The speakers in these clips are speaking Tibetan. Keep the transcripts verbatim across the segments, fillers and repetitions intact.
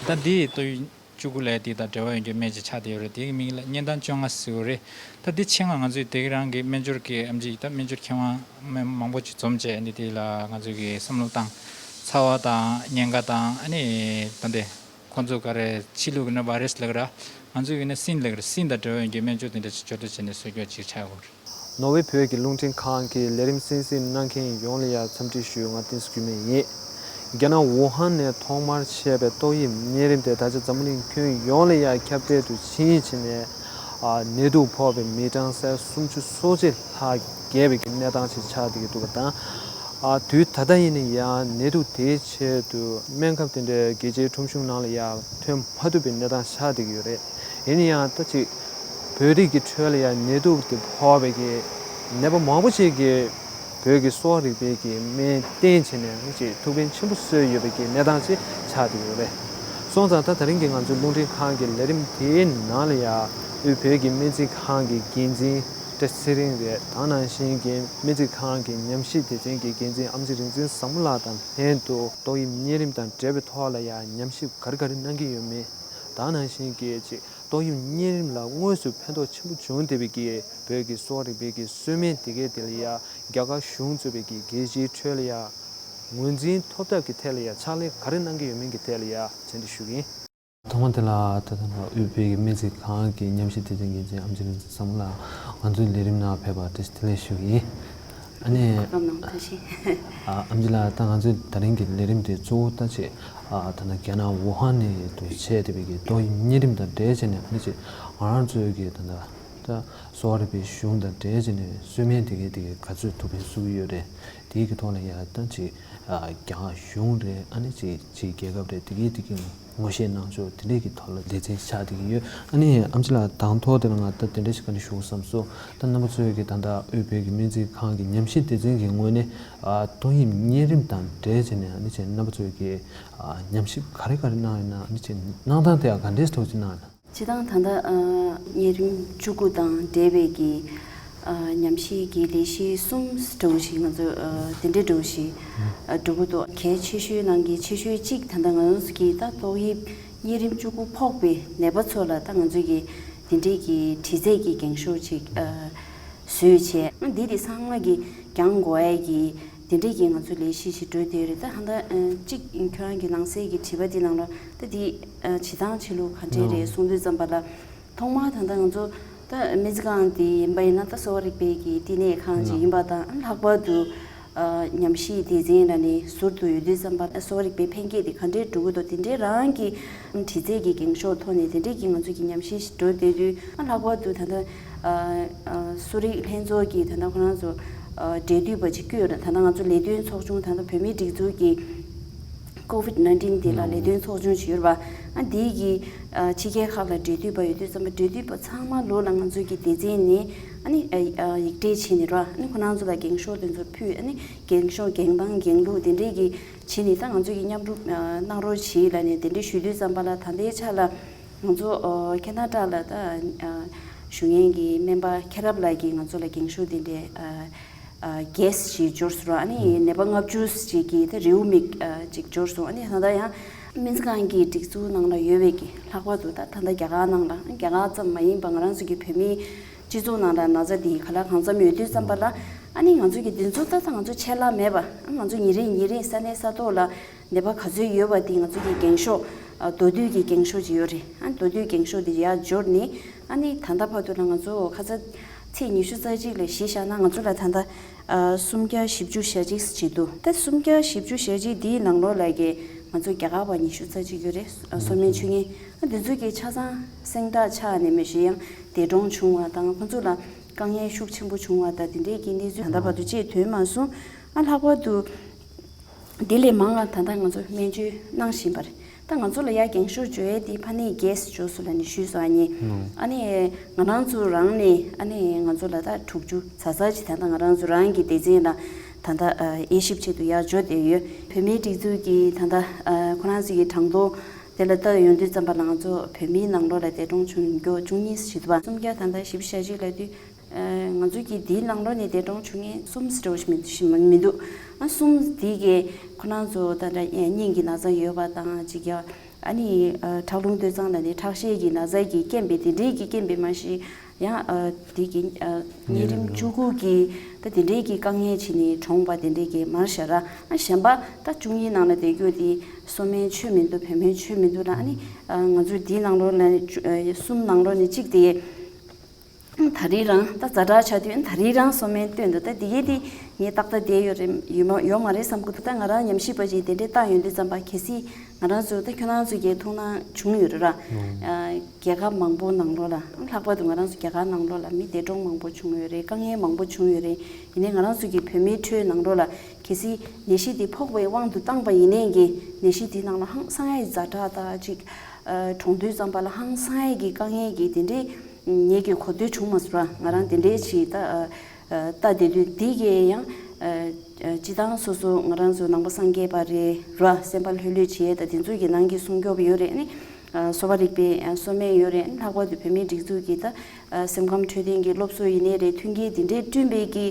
ད་འདི་ཏོག་དབྱིབས་བཅུ་དགུ་ལབ་དེ་དང་འབྲེལ་བ་ཡོད་མཁན་སྨན་ཅིག་ཆགས་བསྡད་ཡོད་རེད། དེའི་མིང་ལ་གཉན་ཐང་བཅོ་ལྔ་ཟེར་གྱི་ཡོད་རེད། ད་འདི་ཕྱིན་ང་ང་ཚོས་དེ་ག་རང་གི་སྨན་སྦྱོར་གྱི་ཨེམ་ཆི་ད་སྨན་སྦྱོར་མཁས་དབང་མང་པོ་ཅིག་འཛོམས་བྱས། འདི་དེ་ལ་ང་ཚོས་ཀྱི་བསམ་བློ་བཏང་། ཚ་བ་དང་ཉེན་ཁ་དང་། ཨ་ནི་ད་འདི་ཁོང་ཚོ་ག་རེ་ཕྱི་ལུགས་ཀྱི་ནི་བྷ་རེ་སི་ལབ་ཀྱི་ར། ང་ཚོས་ཀྱི་ནི་སྲིན་ལབ་ཀྱི་ར། སྲིན་དང་འབྲེལ་བ་ཡོད་མཁན་སྨན་སྦྱོར་དེ་འདྲ་ཅིག་འབྱོར་ཐོ་བྱས་ནས་གསོལ་རྒྱག་ཅིག་ཆགས་ཡོད་རེད། ནོར་ཝེ་བོད་ཀྱི་རླུང་འཕྲིན་ཁང་གི་ལས་རིམ་གསན་གཟིགས་གནང་མཁན་ཡོངས་ལ་ཡང་འཚམས་འདྲི་ཞུ། ང་བསྟན་འཛིན་འགྱུར་མེད་ཡིན། རྒྱ་ནག་ཝུ་ཧན་ནས་ཐོག་མར་མཆེད་པའི་ཏོག་དབྱིབས་གཉན་རིམས་དེ་ད་ཆ་འཛམ་བུ་གླིང་ཁྱོན་ཡོངས་ལ་ཡང་ཁྱབ་གདལ་དུ་ཕྱིན་བྱས་ནས། ཨ། ནད་དུག་ཕོག་པའི་མི་གྲངས་ས་ཡ་སུམ་ཅུ་སོ་གཅིག་ལྷག་བརྒལ་བའི་གི་གནས་སྟངས་ཤིག་ཆགས་བསྡད་ཀྱི་འདུག་པ་དང་། ཨ། དུས་ད་ལྟ་ཡིན་ན་ཡང་ནད་དུག་དེའི་ཆེད་དུ་སྨན་ཁབ་དེ་འདྲའི་རྒྱལ་སྤྱིའི་ཁྲོམ་གཞུང་ནང་ལ་ཡང་ཐོན་མ་ཐུབ་པའི་གནས་སྟངས་ཆགས་བསྡད་ཀྱི་ཡོད་རེད། ཡིན་ན་ཡང་ད་ཅིག་བོད་རིགས་ཀྱི་ཁྲོད་ལ་ཡང་ནད་དུག་དེ་ཕོག་པའི་གི་ནད་པ་མང་པོ་ཅིག་གིས་བོད་ཀྱི་གསོ་བ་རིག་པའི་གི་སྨན་བསྟེན་བྱས་ནས་ཅིག་ཐུགས་ཕན་ཆེན་པོ་གསོས་ཡོད་པའི་གི་གནས་སྟངས་ཅིག་ཆགས་བསྡད་ཀྱི་ཡོད་རེད། སོང་ཙང་ད་ད་རིང་གི་ང་ཚོའི་རླུང་འཕྲིན་ཁང་གི་ལས་རིམ་དེའི་ནང་ལ་ཡང་དབུས་བོད་ཀྱི་སྨན་རྩིས་ཁང་གི་འགན་འཛིན་བཀྲ་ཚེ་རིང་རེད། དེ་ནང་བཞིན་གྱི་སྨན་རྩིས་ཁང་གི་ཉམས་ཞིབ་སྡེ་ཚན་གྱི་འགན་འཛིན་ཨེམ་ཆི་རིག་འཛིན་བཟང་མོ་ལགས་དང་ལྷན་དུ་ཏོག་དབྱིབས་གཉན་རིམས་དང་འབྲེལ་བའི་ཐོག་ལ་ཡང་ཉམས་ཞིབ་ག་རེ་ག་རེ་གནང་གི་ཡོད་མེད། དེ་ནང་བཞིན་གྱི་ཅིག་ཏོག་དབྱིབས་གཉན་རིམས་ལ་དངོས་སུ་ཕན་ཐོགས་ཆེན་པོ་བྱུང་བསྡད་པའི་གི་བོད་ཀྱི་གསོ་བ་རིག་པའི་གི་གསོལ་སྨན་དེ་གའི་དེ་ལ་ཡང་རྒྱ་གར་གཞུང་གཙོས་པའི་གི་རྒྱལ་སྤྱིའི་ཁྲོད་ལ་ཡང་ངོས་འཛིན་ཐོབ་ཐབས་ཀྱི་ཐད་ལ་ཡང་ཕྱག་ལས་ག་རེ་གནང་གི་ཡོད་མིན་གྱི་ཐད་ལ་ཡང་ཞུ་གི་ཡིན། ཐོག་མ་དེ་ལ་ད་ལྟ་དབུས་བོད་ཀྱི་སྨན་རྩིས་ཁང་གི་ཉམས་ཞིབ་སྡེ་ཚན་འགན་འཛིན་ཨེམ་ཆི་རིག་འཛིན་བཟང་མོ་ལགས་ང་ཚོའི་ལས་རིམ་ནང་ཕེབས་པར་བཀྲ་ཤིས་བདེ་ལེགས་ཞུ་གི་ཡིན། ཨ་ནི། སྐུ་ཁམས་བཟང་། བཀྲ་ཤིས། ཨ། ཨེམ་ཆི་ལགས། ད་ང་ཚོའི་ད་རིང་གི་ལས་རིམ་དེ་གཙོ་བོ་ད་ཅིག་ཨ། ད་ལྟ་རྒྱ་ནག་ཝུ་ཧན་ནས་དུ་མཆེད་བསྡད་པའི་གི་ཏོག་དབྱིབས་གཉན་རིམས་དང་འབྲེལ་བྱས་ནས། ཨ་ནི་ཅིག་ང་རང་ཚོའི་གི་ད་ལྟ་ད་གསོ་བ་རིག་པའི་གཞུང་དང་འབྲེལ་བྱས་ནས་གསོལ་སྨན་དེ་གའི་དེ་གའི་ག་ཚོད་ཐུགས་ཕན་གསོས་ཀྱི་ཡོད་རེད། དེའི་གི་ཐོག་ལ་ཡང་ད་ཅིག་ཨ། རྒྱ་གར་གཞུང་རེད། ཨ་ནི་ཅིག་ཅིག་རྒྱལ་ཁབ་རེད། དེ་གའི་དེ་གའི་ངོ་ཤེས་གནང་ཕྱོགས་དེ་འདྲས་ཀྱི་ཐོག་ལ་སྡེ་ཚན་ཆགས་བསྡད་ཀྱི་ཡོད། ཨ་ནི་ཨེམ་ཆི་ལགས། དང་ཐོག་དེ་ལ་ང་ད་དེ་འདྲས་ཞིག་བཀའ་འདྲི་ཞུ་དགོས་བསམ་སོང་། ད་རྣམ་པ་ཚོས་ཀྱི་ད་ལྟ་དབུས་བོད་ཀྱི་སྨན་རྩིས་ཁང་གི་ཉམས་ཞིབ་སྡེ་ཚན་གྱི་ངོས་ནས། ཨ། ཏོག་དབྱིབས་གཉན་རིམས་དང་འབྲེལ་བྱས་ནས། ཨ་ནི་ཅིག་རྣམ་པ་ཚོས་ཀྱི་ཨ། ཉམས་ཞིབ་ག་རེ་ག་རེ་གནང་ཡོད་ན། ཨ་ནི་ཅིག་གནང་སྟངས་དེ་ཡང་ག་འདྲས་ཐོག་ཅིག་གནང་ཡོད་ན། སྤྱིར་བཏང་ད་ལྟ་ཨ། གཉན་རིམས་བཅུ་དགུ་དང་འབྲེལ་བའི་གི་ཨ། ཉམས་ཞིབ་ཀྱི་ལས་གཞི་གསུམ་འདྲ་བོ་ཞིག་ང་ཚོ་ཨ། དེ་འདྲའི་འདྲ་བོ་ཞིག་ཨ། འགྲོ་གི་འདུག་གལ་ཆེ་ཤོས་ནང་གི་ཆེ་ཤོས་གཅིག་ད་ལྟ་ང་རང་ཚོ་གི་ད་ཏོག་དབྱིབས་གཉན་རིམས་བཅུ་དགུ་ཕོག་པའི་ནད་པ་ཚོ་ལ་ད་ང་ཚོ་གི་དེ་འདྲའི་གི་དྲི་རྩད་ཀྱི་འགེངས་ཤོག་ཅིག་ཨ། བཟོས་བྱས། འདི་དེ་ཚང་མ་གི་གྱང་དགོས་ཡ་གི་དེ་འདྲས་ཀྱི་ང་ཚོ་ལས་གཞི་ཞིག་འགྲོ་བསྡད་ཡོད་རེད། ད་ཧ་ད་ཨ། གཅིག་ཁྱོད་རང་གི་ནང་གསེས་ཀྱི་དྲི་བ་དེ་ནང་ལ་ད་དེ་ཨ། བྱེད་སྟངས་བྱེད་ལུགས་ག་འདྲས་རེད་གསུང་དུས་ཙམ་པ་ལ། ཐོག་མར་ད་ལྟ་ང་ཚོ་ད་སྨན་རྩིས་ཁང་དེ་ཡིན་པ་ཡིན་ན་ད་གསོ་བ་རིག་པའི་གི་བསྟི་གནས་ཁང་ཅིག་ཡིན་པ་དང་། ལྷག་པར་དུ་ཨ། ཉམས་ཞིབ་སྡེ་ཚན་ལ་ནི་ཟུར་དུ་ཡོད་དུས་ཙམ་པ་ལ་གསོ་བ་རིག་པའི་འཕེལ་རྒྱས་དེ་ག་འདྲས་འགྲོ་གི་འདུག་དེ་འདྲས་རང་གི་དྲི་རྩད་ཀྱི་འགེངས་ཤོག་ཐོག་ནས་དེ་འདྲས་ཀྱི་ང་ཚོ་གི་ཉམས་ཞིབ་འགྲོ་བསྡད་དུས། ལྷག་པར་དུ་ད་ལྟ་ཨ། ཨ། གསོ་རིག་ལྷན་ཚོགས་ཀྱི་ད་ལྟ་ཁོ་རང་ཚོ་ཨ། འབྲེལ་མཐུད་པ་ཅིག་བསྐོས་ཡོད་རེད། ད་ལྟ་ང་ཚོ་ལས་དོན་ཚོགས་ཆུང་ད་ལྟ་བོད་མིའི་སྒྲིག་འཛུགས་ཀྱི་ཀོ་ཝིད་ནའིན་ཊིན་དེ་ལ་ལས་དོན་ཚོགས་ཆུང་ཞིག་ཡོད་རེད་པ། ཨ། འདི་གི་ཨ། ཕྱི་རྒྱལ་ཁག་ལ་འབྲེལ་མཐུད་པ་ཡོད་དུས་ཙམ་པ། འབྲེལ་མཐུད་པ་ཚང་མ་ལོ་ལ་ང་ཚོ་གི་སྡེ་ཚན་ནས་ཨ་ནི་ཨ། ཨ། ཡིག་འབྲེལ་བྱས་ནས་ར། ཨ་ནི་ཁོ་རང་ཚོ་ལ་འགེངས་ཤོག་དེ་ཚོ་ཕུལ། ཨ་ནི་འགེངས་ཤོག་འགེངས་སྟངས་འགེངས་ལུགས་དེ་འདྲས་ཀྱི་བྱས་ནས་ད་ང་ཚོ་གི་མཉམ་རུབ་ཨ། གནང་རོགས་བྱེད་ལབ་ནས་དེ་འདྲས་ཞུ་དུས་ཙམ་པ་ལ། ད་ལྟའི་ཆ་ལ་ང་ཚོ་ཨ། ཁེ་ན་ཌ་ལ་ད་ཨ། བཞུགས་མཁན་གྱི་སྨན་པ་མཁྱེན་རབ་ལགས་ཀྱིས་ང་ཚོ་ལ་འགེངས་ཤོག་དེ་འདྲས་ཨ། ཨ། གྱེས་ཞིག་འབྱོར་སོང་ར། ཨ་ནི་ནད་པ་ལྔ་བཅུ་ཞིག་གི་ད་རེའུ་མིག་ཨ། ཅིག་འབྱོར་སོང་། ཨ་ནི་ད་ལྟ་ཡང་སྨན་རྩིས་ཁང་གི་སྒྲིག་འཛུགས་ནང་ལ་ཡོད་པའི་གི། ལྷག་པར་དུ་ད་ད་ལྟ་རྒྱ་གར་ནང་ལ། རྒྱ་གར་ཙམ་མ་ཡིན་པ་ང་རང་ཚོ་གི་བོད་མིའི་སྤྱི་ཚོགས་ནང་ལ་ན་ཚ་འདི་ག་ལ་གང་འཚམ་ཡོད་དུས་ཙམ་པ་ལ། ཨ་ནི་ང་ཚོ་གི་འདི་ཚོ་ད་ད་ང་ཚོ་ཆད་ལྷག་མེད་པ། ང་ཚོ་ཉིན་རེ་ཉིན་རེ་ས་གནས་ས་ཐོག་ལ་ནད་པ་ག་ཚོད་ཡོད་པ་འདི་ང་ཚོ་གི་འགེངས་ཤོག་ཨ། མདོར་བསྡུས་ཀྱི་འགེངས་ཤོག་ཅིག་ཡོད་རེད། ཨ། མདོར་བསྡུས་འགེངས་ཤོག་འདི་ཡར་འབྱོར་ནས། ཨ་ནི་ད་ལྟ་བར་དུ་ལ་ང་ཚོ་ཁ་ཚ་ཚེས་ཉི་ཤུ་རྩ་གཅིག་ལ་གཞི་བཞག་ན་ང་ཚོ་ལ་ད་ལྟ་ཨ། སུམ་བརྒྱ་བཞི་བཅུ་ཞེ་གཅིག་ཅིག་འདུག་ད་སུམ་བརྒྱ་བཞི་བཅུ་ཞེ་གཅིག་འདིའི་ནང་ལོགས་ལ་གི་ང་ཚོ་རྒྱ་གར་བ་ཉི་ཤུ་རྩ་གཅིག་ཡོད་རེད། ཨ། གསོ་སྨན་མཆོད་མཁན། ཨ། འདི་ཚོ་གི་ཆ་ཚང་སེང་དྲག་ཆགས་ནས་མི་ཤེས། ཡང་འདས་གྲོངས་བྱུང་བ་དང་། ཁོང་ཚོ་ལ་དཀའ་ངལ་ཤུགས་ཆེན་པོ་བྱུང་བ་དང་། དེ་འདྲའི་གི་གནས་ཚུལ་ད་ལྟ་བར་དུ་ཅིག་ཐོན་མ་སོང་། ཨ། ལྷག་པར་དུ་དེ་ལས་མང་བ་ད་ལྟ་ང་ཚོ་སྨན་བཅོས་གནང་བཞིན་པ་རེད། ད་ང་ཚོ་ལ་ཡ་འགེངས་ཤོག་འབྱོར་ཡས་དེ་ཕ་ནི་གྱེས་འབྱོར་སོང་ལབ་ནས་ཞུས་སོང་། ཨ་ནི། ཨ་ནི་ང་རང་ཚོ་རང་ནས། ཨ་ནི་ང་ཚོ་ལ་ད་དྲུག་ཅུ་ཙམ་ཙམ་ཅིག་ད་ལྟ་ང་རང་ཚོ་རང་གི་སྡེ་ཚན་ལ་ད་ལྟ་ཨ། དབྱེ་ཞིབ་ཆེད་དུ་ཡར་འབྱོར་བསྡད་ཡོད། བོད་མིའི་སྒྲིག་འཛུགས་ཀྱི་ད་ལྟ་ཨ། ཁོ་རང་ཚོ་གི་གྲངས་ཐོ་དེ་ལ་ལྟ་ཡོང་དུས་ཙམ་པ་ལ། ང་ཚོ་བོད་མིའི་ནང་ལོགས་ལ་འདས་གྲོངས་བྱུང་མཁན་བཅུ་གཉིས་ཞིག་འདུག་པ། སུམ་བརྒྱ་ད་ལྟ་བཞི་བཅུ་ཞེ་གཅིག་ལབ་དུས། ཨ། ང་ཚོ་གི་འདིའི་ནང་ལོགས་ནས་འདས་གྲོངས་བྱུང་མཁན་གསུམ་ཙམ་ཅིག་མི་འདུག་ཨ། གསུམ་འདི་གི་ཁོ་རང་ཚོ་ད་ལྟ་སྙིང་གི་ན་ཚ་ཡོད་པ་དང་། ཅིག་ཡ་ ཨ་ནི་ཨ་ཁྲག་རླུང་སྟོད་འཚངས་ལ་ནི་ཁྲག་ཤེད་ཀྱི་ན་ཚ་གི་རྐྱེན་པས་དེ་འདྲའི་གི་རྐྱེན་པས་མ་གཞི་ཡང་ཨ་དེ་གི་ཨ་གཉན་རིམས་བཅུ་དགུ་གི་ད་དེ་འདྲའི་གི་དཀའ་ངལ་བྱས་ནས་གྲོངས་པ་དེ་འདྲའི་གི་མར་བཞག་ར། ཨ་གཞན་པ་ད་བཅུ་གཉིས་ནང་ལ་བསྡད་རྒྱུ་དེ་སོ་སྨན་མཆོད་མི་འདུག་བོད་སྨན་མཆོད་མི་འདུག་ལ། ཨ་ནི་ཨ་ང་ཚོ་དེའི་ནང་ལོགས་ལ་ནི་བཅུ་ཨ་གསུམ་ནང་ལོགས་ནི་གཅིག་དེ། ད་རེས་རང་ད་ཛ་དྲག་ཆགས་དུས་ད་རེས་རང་སོ་སྨན་བཏོན་འདུག་ད་དེ་གའི་དེ་ངས་ཏག་ཏག་བསྡད་ཡོད་རེད་ཡོད་མ་ཡོད་མ་རེད་བསམ་གི་འདུག་ད་ང་རང་ཉམས་ཞིབ་པ་ཅིག་དེ་འདྲའི་བལྟ་ཡོང་དུས་ཙམ་པ་གལ་སྲིད་ང་རང་ཚོ་ད་ཁྱོད་རང་ཚོ་གའི་མཐོང་སྣང་བྱུང་ཡོད་རེད་ར། ཨ་རྒྱལ་ཁབ་མང་པོ་ནང་ལོགས་ལ་ལྷག་པར་དུ་ང་རང་ཚོ་རྒྱ་གར་ནང་ལོགས་ལ་མི་འདས་གྲོངས་མང་པོ་བྱུང་ཡོད་རེད། དཀའ་ངལ་མང་པོ་བྱུང་ཡོད་རེད། ཡིན་ནའི་ང་རང་ཚོ་གི་བོད་མིའི་ཁྲོད་ནང་ལོགས་ལ་གལ་སྲིད་ནད་གཞི་དེ་ཕོག་པའི་དབང་དུ་བཏང་པ་ཡིན་ནའི་གི་ནད་གཞི་དེ་ནང་ལ་ཧང་སང་ཡ་ཛ་དྲག་ད་ཅིག་གྲོངས་དུས་ཙམ་པ་ལ་ཧང་སང་ཡ་གི་དཀའ་ངལ་གི་དེ་འདྲའི་ངེད་ཀྱི་གོ་ཐོས་བྱུང་མ་སོང་ར། ང་རང་དེ་འདྲའི་ཞིག་ད་ལྟ་བསྡད་དུས་དེ་གས་ཡང་སྤྱི་བཏང་སོ་སོ་ང་རང་ཚོ་ནང་པ་སངས་རྒྱས་པ་རེད་ར། སེམས་པ་ལྷོད་ལྷོད་བྱེད་ད་དེ་ཚོ་གི་ནང་གི་སྲུང་སྐྱོབ་ཡོད་རེད། ཨ་ནི་གསོ་བ་རིག་པའི་གསོ་སྨན་ཡོད་རེད། ལྷག་པར་དུ་བོད་མིའི་སྒྲིག་འཛུགས་ཀྱི་ད་སེམས་ཁམས་འཕྲོད་བསྟེན་གྱི་སློབ་གསོ་ཡིན་ནའི་རེད། མཐུན་རྐྱེན་དེ་འདྲའི་བསྐྲུན་པའི་གི་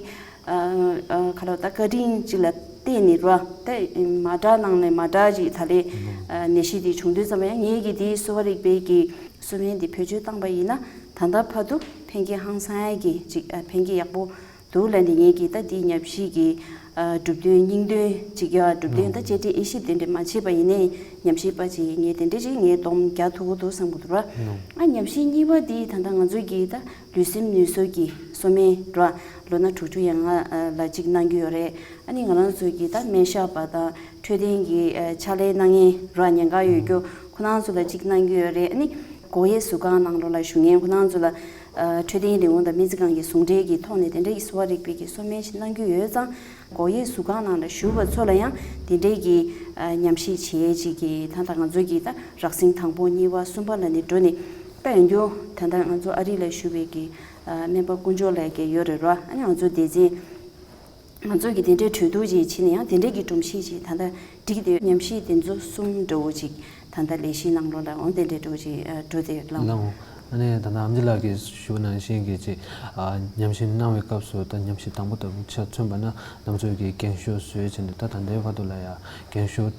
ཁ་ལོ་ད་བཀའ་དྲིན་ཅིག་ལ་བརྟེན་ནས་ར། ད་མ་འདྲ་ནང་ནས་མ་འདྲ་ཅིག་ད་ལས་ནད་གཞི་དེ་བྱུང་དུས་ཙམ་པ་ཡང་ངེད་ཀྱི་དེའི་གསོ་བ་རིག་པའི་གི་གསོ་སྨན་འདི་བེད་སྤྱོད་བཏང་པ་ཡིན་ན་ད་ལྟ་བར་དུ་ཕན་ཁེ་ཧང་སང་ཡ་གི་ཅིག་ཕན་ཁེ་ཡག་པོ་འདུག་ལབ་ནས་ངེད་ཀྱི་ད་འདི་ཉམས་ཞིབ་ཀྱི་གྲུབ་དོན་སྙིང་དོན་ཅིག་ཡ་གྲུབ་དོན་ད་དཔྱད་འབྲས་དབྱེ་ཞིབ་དེ་འདྲ་མ་བྱས་པ་ཡིན་ནའི་ཉམས་ཞིབ་པ་ཅིག་ངས་དེ་འདྲ་ཅིག་ངས་སྡོམ་རྒྱག་ཐུབ་ཀྱི་འདུག་བསམ་གྱི་འདུག་ར། ཨ་ཉམས་ཞིབ་གཉིས་པ་འདི་ད་ལྟ་ང་ཚོ་གི་ད་ལུས་སེམས་ནུས་གསོ་གི་གསོ་སྨན་ར་ལོ་ན་དྲུག་ཅུ་ཡན་ལྔ་ལ་ཅིག་གནང་གི་ཡོད་རེད། ཨ་ནི་ང་རང་ཚོ་གི་ད་སྨན་ཞབས་པ་དང་འཕྲོད་བསྟེན་གྱི་ཕྱག་ལས་གནང་མཁན་ར་ཉེན་ཁ་ཡོད་རྒྱུ་ཁོ་རང་ཚོ་ལ་ཅིག་གནང་གི་ཡོད་རེད། ཨ་ནི་སྒོ་དབྱེ་ཟུར་ཁང་ནང་ལོགས་ལ་བཞུགས་མཁན་ཁོ་རང་ཚོ་ལ་འཕྲོད་བསྟེན་ལས་ཁུངས་དང་སྨན་རྩིས་ཁང་གི་ཟུང་འབྲེལ་གྱི་ཐོག་ནས་དེ་འདྲ་གི་གསོ་བ་རིག་པའི་གི་གསོ་སྨན་ཞིག་གནང་རྒྱུ་ཡོད་ཙང་སྒོ་དབྱེ་ཟུར་ཁང་ནང་ལ་བཞུགས་པ་ཚོ་ལ་ཡང་དེ་འདྲའི་གི་ཉམས་ཞིབ་བྱེད་ཅིག་གི་ད་ལྟ་ང་ཚོ་གི་ད་རགས་ཟིན་དང་པོ་གཉིས་པ་གསུམ་པ་ལ་ནི་འགྲོ་ནས་ད་ཡོང་རྒྱུ་ད་ལྟ་ང་ཚོ་ཨ་རི་ལ་བཞུགས་པའི་གི་སྨན་པ་དཀོན་མཆོག་ལགས་ཀྱི་ཡོད་རེད་ར། ཨ་ནི་ང་ཚོ་སྡེ་ཚན། ང་ཚོ་གི་དེ་འདྲའི་གྲོས་བསྡུར་ཅིག་བྱས་ནས་ཡང་དེ་འདྲའི་གི་སྒྲོམ་གཞི་ཅིག་ད་ལྟ་སྒྲིག་བསྡད་ཡོད། ཉམས་ཞིབ་དེ་ཚོ་གསུམ་འདྲ་བོ་ཅིག་ད་ལྟ་ལས་གཞི་ནང་ལོགས་ལ་འོང་དེ་འདྲའི་འདྲ་བོ་ཅིག་འགྲོ་བསྡད་ཡོད་ལགས། ལགས་འོང་། ཨ་ནི་ད་ལྟ་ཨམ་ཆི་ལགས་ཀྱིས་ཞུས་པ་ནང་བཞིན་གྱི་ཅིག་ཉམས་ཞིབ་གནང་བའི་སྐབས་སུ་ད་ཉམས་ཞིབ་དང་པོ་དང་ཆ་མཚོན་པ་ན་ང་ཚོས་ཀྱི་འགེངས་ཤོག་བཟོས་བྱས་ནས་ད་ད་ལྟའི་བར་དུ་ལ་ཡང་འགེངས་ཤོག་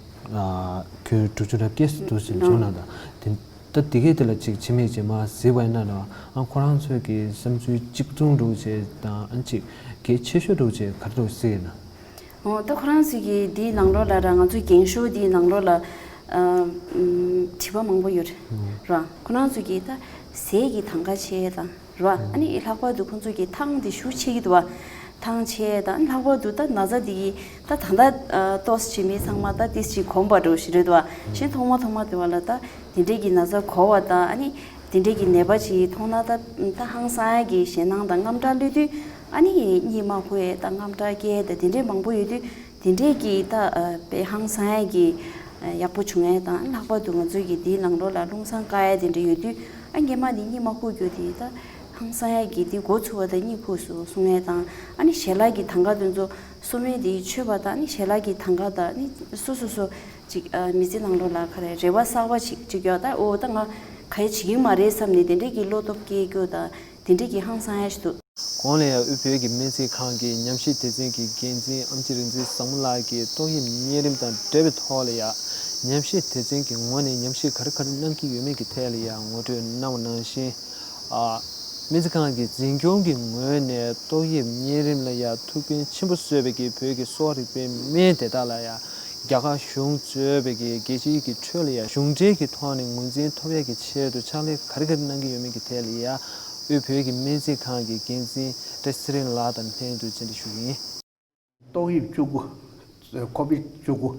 ཁྱོན་དྲུག་ཅུ་རེ་བརྒྱད་ཙམ་འདུག་ཟེར་བྱུང་ན་ད་དེ། ད་དེ་གའི་དེ་ལ་ཅིག་ཕྱི་མིག་ཅིག་མར་གཟིགས་པ་ཡིན་ན་ལ་ཨ་ཁོ་རང་ཚོའི་གི་བསམ་ཚུལ་གཅིག་མཚུངས་འདྲ་བོ་བྱས་དང་ཨ་ཅིག་གལ་ཆེ་ཤོས་འདྲ་བོ་བྱས་ག་རེ་འདྲ་བོ་གཟིགས་ཡིན་ན། འོ་ད་ཁོ་རང་ཚོའི་གི་འདིའི་ནང་ལོགས་ལ་ར་ང་ཚོའི་འགེངས་ཤོག་འདིའི་ནང་ལོགས་ལ་ཨ་ཨམ་དྲི་བ་མང་པོ་ཡོད་རེད་ར། ཁོ་རང་ཚོའི་གི་ད་ཟས་ཀྱི་དང་ག་ཆེ་དང་ར། ཨ་ནི་ལྷག་པར་དུ་ཁོ་ཚོའི་གི་ཐང་འདི་ཞེ་པོ་ཆེ་གི་འདུག་བ། ཐང་ཆད་དང་ལྷག་པར་དུ་ད་ན་ཚ་འདི་ཡིས་ད་ད་ལྟ་ཏོག་ཙམ་མི་ཚང་མ་ད་ཏིས་ཅིག་གོམས་པ་འགྲོ་བཞིན་རེད་དོ། གཞན་ཐོག་མ་ཐོག་མ་དེ་བ་ལ་ད་དེ་འདྲས་ཀྱི་ན་ཚ་གོ་བ་དང་ཨ་ནི་དེ་འདྲས་ཀྱི་ནད་པ་ཅིག་མཐོང་ན་ད་ད་ཧང་སང་ཡ་གི་ཞེད་སྣང་དང་དངངས་སྐྲག་སླེབས་དུས་ཨ་ནི་གཉིད་མ་ཁུག་ཡས་དང་དངངས་སྐྲག་སྐྱེ་ཡས་དང་དེ་འདྲས་མང་པོ་ཡོད་དུས་དེ་འདྲས་ཀྱི་ད་དཔེ་ཧང་སང་ཡ་གི་ཡག་པོ་བྱུང་ཡས་དང་ལྷག་པར་དུ་ང་ཚོའི་གི་དེའི་ནང་ལོགས་ལ་རླུང་སྲང་བཀག་ཡས་དེ་འདྲས་ཡོད་དུས་ཨ་སྔན་མ་ནི་གཉིད་མ་ཁུག་རྒྱུ་དེ་ད་ཧང་སང་ཡ་གི་དེ་འགོ་ཚུགས་པ་དང་གཉིད་ཁུག་སོང་གསུང་ཡས་དང་ཨ་ནི་ཞལ་ལག་གི་དང་ག་དེ་ཚོ། གསོ་སྨན་དེའི་མཆོད་པ་དང་ནི་ཞལ་ལག་གི་དང་ག་དང་ནི་སོ་སོ་སོ་ཅིག་ཨ་མི་ཚེ་ནང་ལོགས་ལ་ག་རེ་རེ་བ་གསར་པ་ཞིག་ཅིག་ཡོད་ད། འོ་ད་ང་ག་རེ་བྱེད་ཀྱི་མ་རེད་བསམ་ནས་དེ་འདྲས་ཀྱི་བློ་སྟོབས་སྐྱེ་རྒྱུ་དང་དེ་འདྲས་ཀྱི་ཧང་སང་ཡ་ཞིག་འདུག། གོང་ལ་ཡང་དབུས་བོད་ཀྱི་སྨན་རྩིས་ཁང་གི་ཉམས་ཞིབ་སྡེ་ཚན་གྱི་འགན་འཛིན་ཨམ་ཆི་རིག་འཛིན་བཟང་མོ་ལགས་ཀྱིས་ཏོག་དབྱིབས་གཉན་རིམས་དང་འབྲེལ་བའི་ཐོག་ལ་ཡང་ཉམས་ཞིབ་སྡེ་ཚན་གྱི་ངོས་ནས་ཉམས་ཞིབ་ག་རེ་ག་རེ་གནང་གི་ཡོད་མེད་ཀྱི་ཐད་ལ་ཡང་ངོ་སྤྲོད་གནང་བ་ནང་བཞིན། ཨ། སྨན་རྩིས་ཁང་གི་འཛིན་སྐྱོང་གི་ངོས་ནས་ཏོག་དབྱིབས་གཉན་རིམས་ལ་ཡང་ཐུགས་ཕན་ཆེན་པོ་གསོས་པའི་གི་བོད་ཀྱི་གསོ་བ་རིག་པའི་སྨན་དེ་དག་ལ་ཡང་རྒྱ་གར་གཞུང་གཙོས་པའི་གི་རྒྱལ་སྤྱིའི་གི་ཁྲོད་ལ་ཡང་གཞུང་འབྲེལ་གྱི་ཐོག་ནས་ངོས་འཛིན་ཐོབ་ཡག་གི་ཆེད་དུ་ཕྱག་ལས་ག་རེ་ག་རེ་གནང་གི་ཡོད་མེད་ཀྱི་ཐད་ལ་ཡང་དབུས་བོད་ཀྱི་སྨན་རྩིས་ཁང་གི་འགན་འཛིན་བཀྲ་ཤིས་ཚེ་རིང་ལགས་དང་ལྷན་དུ་བཅར་འདྲི་ཞུ་གི་ཡིན། ཏོག་དབྱིབས་བཅུ་དགུ། ཁོ་བིད་བཅུ་དགུ།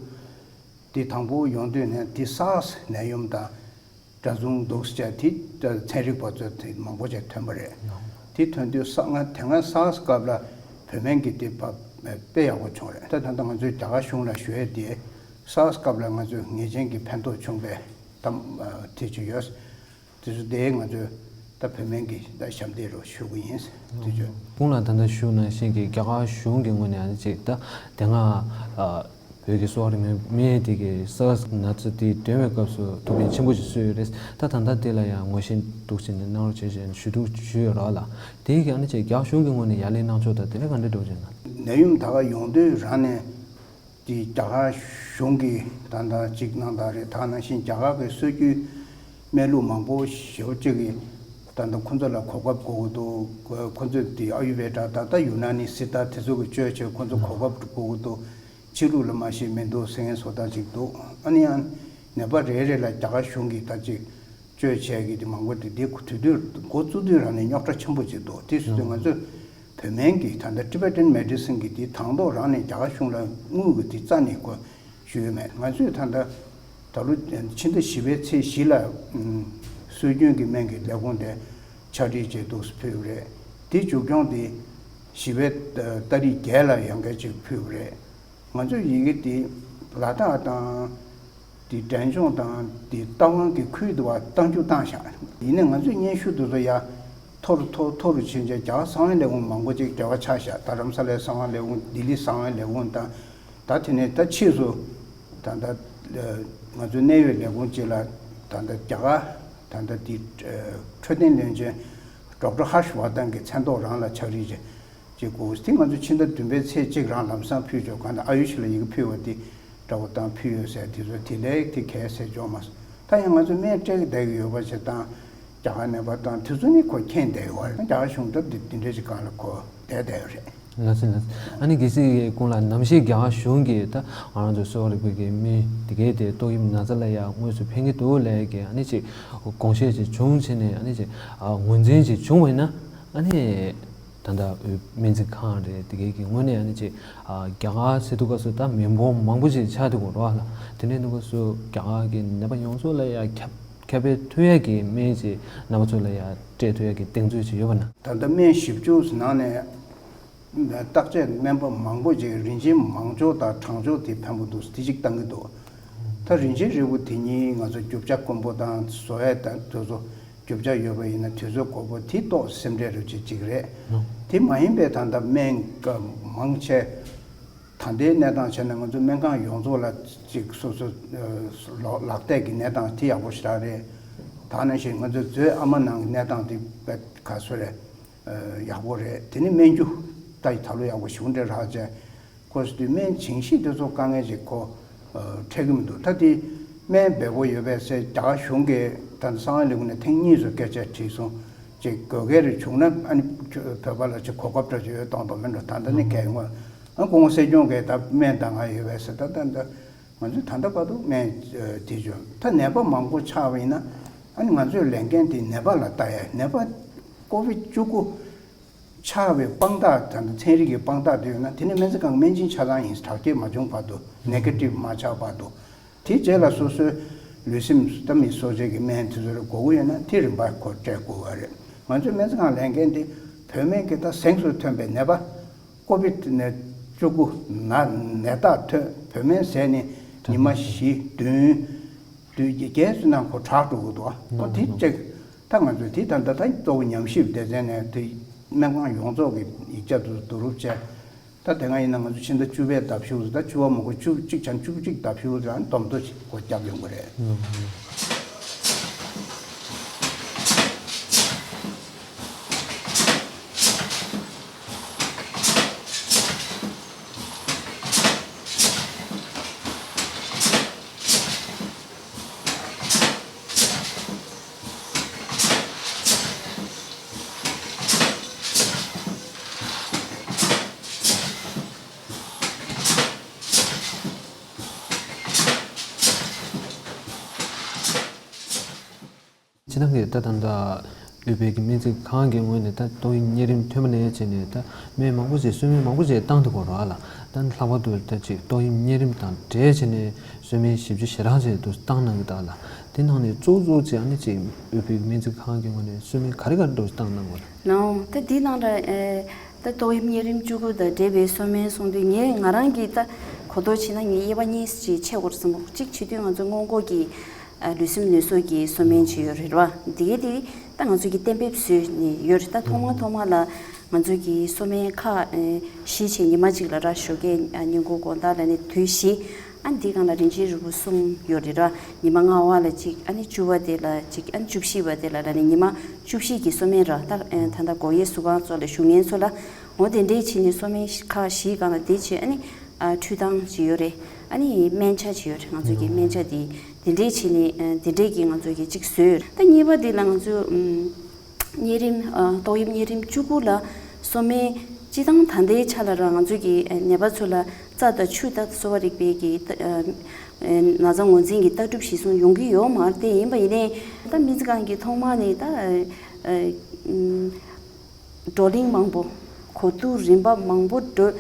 དེ་དང་པོ་ཡོང་དུས་ནས་དེ་སཱར་སི་ནད་ཡམས་དང་འདྲ་མཚུངས་འདུག་ཟེར་དེ་ཚན་རིག་པ་ཚོས་དེ་མང་པོ་ཞིག་ཐོན་པ་རེད། དེ་ཐོན་དུས་ས་ང་དེ་སྔ་སཱར་སི་སྐབས་ལ་བོད་སྨན་གྱི་དེ་བ་དཔེ་ཡག་པོ་བྱུང་རེད། ད་ད་ལྟ་ང་ཚོས་རྒྱ་གར་གཞུང་ལ་ཞུ་ཡས་དེ་སཱར་སི་སྐབས་ལ་ང་ཚོས་ངེས་ཅན་གྱི་ཕན་ཐོགས་བྱུང་པས་ད་དེ་ཅིག་ཡོད། དེ་ཚོ་དེ་ང་ཚོས་ད་བོད་སྨན་གྱི་ད་ཞབས་འདེགས་རོགས་ཞུ་གི་ཡིན། དེ་ཚོ། གོང་ལ་ད་ལྟ་ཞུ་ནང་བཞིན་གྱི་རྒྱ་གར་གཞུང་གི་ངོས་ནས་ཨ་ནི་ཅིག་ད་དེ་སྔ་ཨ་བོད་ཀྱི་གསོ་བ་རིག་སྨན་དེ་གི་སཱར་སི་ན་ཚ་དེ་འདོན་པའི་སྐབས་སུ་ཐུགས་ཕན་ཆེན་པོ་ཞིག་གསོས་ཡོད་རེད། ད་ད་ལྟ་དེ་ལ་ཡང་ངོས་བཞེས་འདུག་ཟེར་ནས་གནང་རོགས་བྱེད་ཅེས་ཞུ་གཏུག་ཞུས་ཡོད་རེད་ལ། དེ་གི་ཨ་ནི་ཅིག་རྒྱ་གཞུང་གི་ངོས་ནས་ཡར་ལན་གནང་ཕྱོགས་དང་དེ་ལ་ག་འདྲ་འགྲོ་བྱུང་ན། ནད་ཡམས་ད་ག་ཡོང་དུས་རང་ནས། དེ་རྒྱ་གར་གཞུང་གིས་ད་ལྟ་གཅིག་གནང་སྟངས་རེད། ད་ནང་བཞིན་རྒྱ་གར་གྱི་སྲོལ་རྒྱུན་སྨན་ལུགས་མང་པོ་ཞེ་པོ་ཅིག་གིས་ད་ལྟ་ཁོ་ཚོ་ལ་གོ་སྐབས་དགོས་ཀྱི་འདུག་ཁོ་ཚོས་དེ་ཨ་ཡུ་བེ་ད་ད་ལྟ་ཡུ་ན་ནི་སི་ཏཱ་དེ་ཚོ་གི་སྤྱོད་བྱས། ཁོ་ཚོ་གོ་སྐབས་དགོས་ཀྱི་འདུག་ཕྱི་ལུགས་ལ་མ་ཤེས་མི་འདུག་ཟེར་མཁན་བཟོ་ལྟ་ཅིག་འདུག་ཨ་ནི་ཡང་ནད་པ་རེ་རེ་ལ་རྒྱ་གར་གཞུང་གིས་ད་ཅིག་སྤྱོད་བྱས་ཀྱི་དེ་མང་པོ་དེ་དེ་དུས་དུས་འགོ་བཙུགས་དུས་རང་ནས་རྙོག་དྲ་ཆེན་པོ་ཅིག་འདུག་དེ་སོང་ཙང་ང་ཚོས་བོད་སྨན་གྱི་ད་ལྟ་Tibetan Medicine་གྱི་དེ་དང་ཐོག་རང་ནས་རྒྱ་གར་གཞུང་ལ་དངུལ་གྱི་དེ་རྩ་ནས་གོ་ཞུས་ཡོད་མེད། ང་ཚོས་ད་ལྟ་ད་ལོ་ཕྱི་ཟླ་བཞི་པའི་ཚེས་བཞི་ལ་ཨུམ་སྲོལ་རྒྱུན་གྱི་སྨན་གྱི་ལས་ཁུངས་དེ་ཕྱག་བྲིས་བྱས་འདུག་ཕུལ་བ་རེད། དེ་མཇུག་སྐྱོང་དེ་བཞི་པའི་ཏ་རིག་བརྒྱད་ལ་ཡང་བསྐྱར་ཅིག་ཕུལ་བ་རེད། ང་ཚོས་ཡི་གེ་དེ་ལ་དྭགས་དང་དེ་འབྲས་ལྗོངས་དང་དེ་རྟ་དབང་གི་ཁུལ་དུ་བ་གཏང་རྒྱུ་བཏང་བཞག་ཡིན་ནའི་ང་ཚོས་སྙན་ཞུ་དེ་ཚོ་ཡ་མཐོ་རུ་མཐོ་མཐོ་རུ་ཕྱིན་བྱས་རྒྱ་གར་གསང་བའི་ལས་ཁུངས་མང་པོ་ཅིག་འབྲེལ་བ་ཆགས་བཞག་རྡ་རམ་ས་ལའི་གསང་བའི་ལས་ཁུངས། ལྡི་ལི་གསང་བའི་ལས་ཁུངས་དང་། ད་དེ་ནས་ད་ཕྱིས་སུ་ད་ལྟ་ང་ཚོའི་གནད་ཡོད་ལས་ཁུངས་ཅིག་ལ་ད་ལྟ་རྒྱ་གར་ད་ལྟ་དེ་འཕྲོད་བསྟེན་བློན་ཆེན་Doctor Harsh Vardhan་གི་མཚན་ཐོག་རང་ལ་ཕྱག་བྲིས་བྱས། ཅེས་དགོས། དེ་ང་ཚོ་ཕྱི་ཟླ་བདུན་པའི་ཚེས་གཅིག་རང་ལམ་སང་ཕུལ་ཆོག་གང་ལྟར་ཨ་ཡུ་ཤི་ལ་ཡི་གེ་ཕུལ་བ་དེ་འདྲ་བོ་དང་ཕུལ་ཡོད་ཟེར། དེ་ཚོ་དེ་ལས་དེ་གས་ཟེར་འཇོག་མ་སོང་། ད་ཡང་ང་ཚོ་སྨན་སྤྲད་ཀྱི་བསྡད་ཀྱི་ཡོད་པ་ཞིག་དང་རྒྱ་གར་ནས་པ་དང་དེ་ཚོ་ནི་ཁོ་མཁྱེན་བསྡད་ཡོད་རེད། རྒྱ་གར་གཞུང་སྟབས་དེ་དེ་འདྲ་ཞིག་སྒང་ལ་ཁོ་བསྡད་བསྡད་ཡོད་རེད། ལགས་སོ་ལགས་སོ། ཨ་ནི་གལ་སྲིད་ཁོང་ལ་ནམ་ཞིག་རྒྱ་གར་གཞུང་གིས་ད་ང་རང་ཚོ་གསོ་བ་རིག་པའི་གི་མི་དེ་གས་དེ་ཏོག་དབྱིབས་ན་ཚ་ལ་ཡང་དངོས་སུ་ཕན་གྱི་འདུག་ལབ་ཀྱི་ཨ་ནི་ཅིག་དགོངས་བཞེས་ཅིག་བྱུང་བྱས་ནས་ཨ་ནི་ཅིག་ངོས་འཛིན་ཅིག་བྱུང་བ་ཡིན་ན་ཨ་ནི། ད་ལྟ་དབུས་སྨན་རྩིས་ཁང་རེད། དེ་གའི་གི་ངོས་ནས་ཨ་ནི་ཅིག་རྒྱ་གར་ཟེར་དུས་སྐབས་སུ་ད་མི་འབོར་མང་པོ་ཞིག་ཆགས་བསྡད་ཡོད་རེད་བ་ལ། དེ་འདྲའི་དུས་སྐབས་སུ་རྒྱ་གར་གྱི་ནད་པ་ཡོངས་རྫོགས་ལ་ཡང་ཁྱབ་ཁྱབ་སྤེལ་ཐུབ་ཡག་གི་སྨན་ཅིག་རྣམ་པ་ཚོ་ལ་ཡང་སྤྲད་ཐུབ་ཡག་གི་གདེང་ཚོད་ཅིག་ཡོད་པ་ན། ད་ལྟ་སྨན་བཞི་བཅུ་ནང་ནས་བརྟག་དཔྱད་སྨན་པ་མང་པོ་ཅིག་རིན་ཆེན་མང་ཕྱོགས་དང་གྲང་ཕྱོགས་དེ་ཕན་པོ་འདུག་དེ་གཅིག་བཏང་གི་འདུག་ད་རིན་ཆེན་རིལ་བུ་དེ་གཉིས་ང་ཚོ་རྒྱུ་ཆ་དཀོན་པོ་དང་བཟོ་ཡས་དང་དེ་ཚོ། རྒྱུ་ཆ་ཡོད་པ་ཡིན་ན་དུས་ཚོད་འགོར་པོ་དེ་ཏོག་སེམས་ཁྲལ་རུ་ཅིག་ཅིག་རེད། ཨོ། དེ་མ་ཡིན་པའི་ད་ལྟ་སྨན་ཀ་མང་ཆེ་ད་ལྟའི་གནས་སྟངས་བྱས་ན་ང་ཚོ་སྨན་ཁང་ཡོངས་རྫོགས་ལ་ཅིག་སོ་སོ་ལག་ལག་གཏད་ཀྱི་གནས་སྟངས་དེ་ཡག་པོ་ཞེ་དྲག་རེད། ད་ནང་བཞིན་ང་ཚོའི་མཛོད་ཨ་མ་ནང་གི་གནས་སྟངས་དེ་དཔེ་ག་ཚོད་རེད། ཡག་པོ་རེད། དེ་ནི་སྨན་རྒྱུ་ད་ད་ལོ་ཡག་པོ་ཞེ་པོ་འདྲ་རག་བྱས། ཁོ་སི་དུས་སྨན་ཆིངས་ཤིག་དེ་ཚོ་དཀའ་ངལ་ཅིག་གོ་འཕྲད་ཀྱི་མི་འདུག་ད་དེ་སྨན་འབེལ་པོ་ཡོད་པས་ཟེར་རྒྱ་གར་གཞུང་གིས་ད་གསང་བའི་ལས་ཁུངས་ནས་ཐེངས་གཉིས་སུ་སྐད་ཆ་དྲིས་སོང་། ཅིག་དགོས་གལ་རེ་བྱུང་ན་ཨ་ནི་བོད་པ་ལ་ཅིག་གོ་སྐབས་འདྲ་ཅིག་ཡོད་གཏོང་དོ་མེད་འགྲོ། ད་ལྟ་ནི་གལ་ཡོང་བ་ཨ་སྐུ་ངོ་སྲིད་སྐྱོང་གིས་ད་སྨན་ད་ང་ཡོད་པས་ཟེར། ད་ད་ད་ང་ཚོས་ད་ལྟ་བར་དུ་སྨན་དེ་བྱོས། ད་ནད་པ་མང་པོ་ཆགས་པ་ཡིན་ན་ཨ་ནི་ང་ཚོའི་ལས་འགན་དེ་ནད་པ་ལ་ལྟ་ཡ། ནད་པ་ཀོ་བིད་བཅུ་དགུ་ཆགས་པའི་དཔང་རྟགས་དང་ཚན་རིག་གི་དཔང་རྟགས་དེ་ཡོད་ན་དེ་ནི་སྨན་རྩིས་ཁང་སྨན་སྦྱིན་ཆ་ཚང་ཡིན། དྲག་སྐྱེད་མ་བྱུང་བར་དུ་ནེ་གེ་ཊིབ་མ་ཆགས་བར་དུ། དེ་རྗེས་ལ་སོ་སོའི་ལུས་སེམས་ད་མི་གསོ་བྱེད་ཀྱི་སྨན་དེ་ཚོ་རེ་དགོས་ཀྱི་ཡོད་ན་དེ་རིམ་པ་ཁོ་སྤྲད་དགོས་པ་རེད། ང་ཚོའི་སྨན་རྩིས་ཁང་ལས་འགན་དེ་བོད་སྨན་གྱི་ད་གཟེངས་སུ་ཐོན་པའི་ནད་པ་ཀོ་བིད་ནད་བཅུ་དགུ་ན་ནད་རྟགས་ཐོན་བོད་སྨན་ཟས་ནས་ཉི་མ་བཞི་བདུན་བདུན་བརྒྱད་ཙམ་ནང་ཁོ་དྲག་འགྲོ་གི་འདུག་ཨ་ཁོ་དེ་གཅིག་ད་ང་ཚོས་དེ་ད་ལྟ་ད་གཙོ་བོ་ཉམས་ཞིབ་སྡེ་ཚན་ནས་དེ་སྨན་ཁང་ཡོངས་རྫོགས་ཀྱི་ཡིག་ཆ་དེ་བསྡུ་རུབ་བྱས། ད་དེ་སྔ་ཡིན་ན་ང་ཚོ་ཕྱི་ཟླ་བཅུ་པའི་ཟླ་ཕྱི་ཟླ་བཅུ་པ་མ་གོ་བཅུ་གཅིག་བྱང་བཅུ་གཅིག་ཟླ་ཕྱི་ཟླ་རང་བསྡོམས་ཐོ་ཞིག་སྒོ་བརྒྱབ་ཡོང་གི་རེད། སྤྱིར་བཏང་གི་ད་ད་ལྟ་དབུས་བོད་ཀྱི་སྨན་རྩིས་ཁང་གི་ངོས་ནས་ད་ཏོག་དབྱིབས་གཉན་རིམས་ཐོན་པ་ནས་བྱས་ནས་ད་སྨན་མང་པོ་ཞིག་གསོལ་སྨན་མང་པོ་ཞིག་བཏང་འདུག་གོ་ར་ལ། ད་ལྷག་པར་དུ་ད་ཅིག་ཏོག་དབྱིབས་གཉན་རིམས་དང་འབྲེལ་བྱས་ནས་གསོལ་སྨན་བཞི་བཅུ་ཞེ་གྲངས་ཅིག་ཏུ་བཏང་གནང་གི་འདུག་ལ། དེ་ནང་ནས་གཙོ་གཙོ་ཅིག་ཨ་ནི་ཅིག་དབུས་བོད་ཀྱི་སྨན་རྩིས་ཁང་གི་ངོས་ནས་གསོལ་སྨན་ག་རེ་ག་རེ་འདྲ་བཏང་གནང་དགོས་རེད། ལགས་འོང་། ད་འདི་ནང་ལ་ཨེ་ད་ཏོག་དབྱིབས་གཉན་རིམས་བཅུ་དགུ་དང་འབྲེལ་བའི་གསོལ་སྨན་གསུང་དུས་ངས་ང་རང་གིས་ད་གོ་རྟོགས་བྱས་ན་ངས་དབྱེ་བ་གཉིས་ཅིག་ཕྱེ་དགོས་རེད་བསམ་གྱི་འདུག་གཅིག་བྱེད་དུས་ང་ཚོ་སྔོན་འགོག་གི་ཨ་ལུས་སེམས་ནད་གསོ་གི་གསོལ་སྨན་ཅིག་ཡོད་རེད་བ། དེ་གའི་དེ་ད་ང་ཚོ་གི་གཏན་འབེབས་བཟོས་ནས་ཡོད་རེད། ད་ཐོག་མ་ཐོག་མ་ལ་ང་ཚོ་གི་གསོལ་སྨན་ཁག་ཨེ་བཞི་བྱས། ཉི་མ་གཅིག་ལ་ར་ཞོགས་ཀས་ཨ་བསྙེན་བཀུར་དགོང་དག་ལ་ནི་དུས་བཞི། ཨ་འདི་སྒང་ལ་རིན་ཆེན་རིལ་བུ་གསུམ་ཡོད་རེད་ར། ཉི་མ་ལྔ་པ་ལ་གཅིག་ཨ་ནི་བཅུ་པ་དེ་ལ་གཅིག་ཨ་ནི་བཅུ་བཞི་པ་དེ་ལ་ལ་ནི་ཉི་མ་བཅུ་བཞི་གི་གསོལ་སྨན་ར། ད་ཨེ་ད་ལྟ་སྒོ་དབྱེ་གསུམ་པ་ཚོ་ལ་ཞུ་མཁན་ཚོ་ལ་འོ་དེ་འདྲས་བྱས་ནས་གསོལ་སྨན་ཁག་བཞིའི་སྒང་ལ་དེ་བྱས། ཨ་ནི་ ཨ་འཕྲུལ་ཐང་ཅིག་ཡོད་རེད། ཨ་ནི་སྨན་ཆ་ཅིག་ཡོད་རེད། ང་ཚོ་གི་སྨན་ཆ་དེ་དེ་འདྲས་བྱས་ནས་ཨ་དེ་འདྲས་ཀྱི་ང་ཚོ་གི་ཅིག་བཟོས་ཡོད་རེད། ད་གཉིས་པ་དེ་ལ་ང་ཚོ་ཨམ། གཉན་རིམས་ཨ་ཏོག་དབྱིབས་གཉན་རིམས་བཅུ་དགུ་ལ་སོ་སྨན་སྤྱི་བཏང་ད་ལྟའི་ཆ་ལ་ར་ང་ཚོ་གི་ཨ་ནད་པ་ཚོ་ལ་རྩ་དང་ཆུ་དང་གསོ་བ་རིག་པའི་གི་ཨ་ཨ་ན་ཚ་ངོས་འཛིན་གྱི་ལྟ་གྲུབ་གཞིར་བཟུང་ཡོང་གི་ཡོད་མ་རེད། དེ་ཡིན་པ་ཡིན་ནའི་ད་སྨན་རྩིས་ཁང་གི་ཐོག་མ་ནས་ད་ཨ་ཨ་ཨམ། བགྲོ་གླེང་མང་པོ། གོ་བསྡུར་རིམ་པ་མང་པོ་བགྲོད།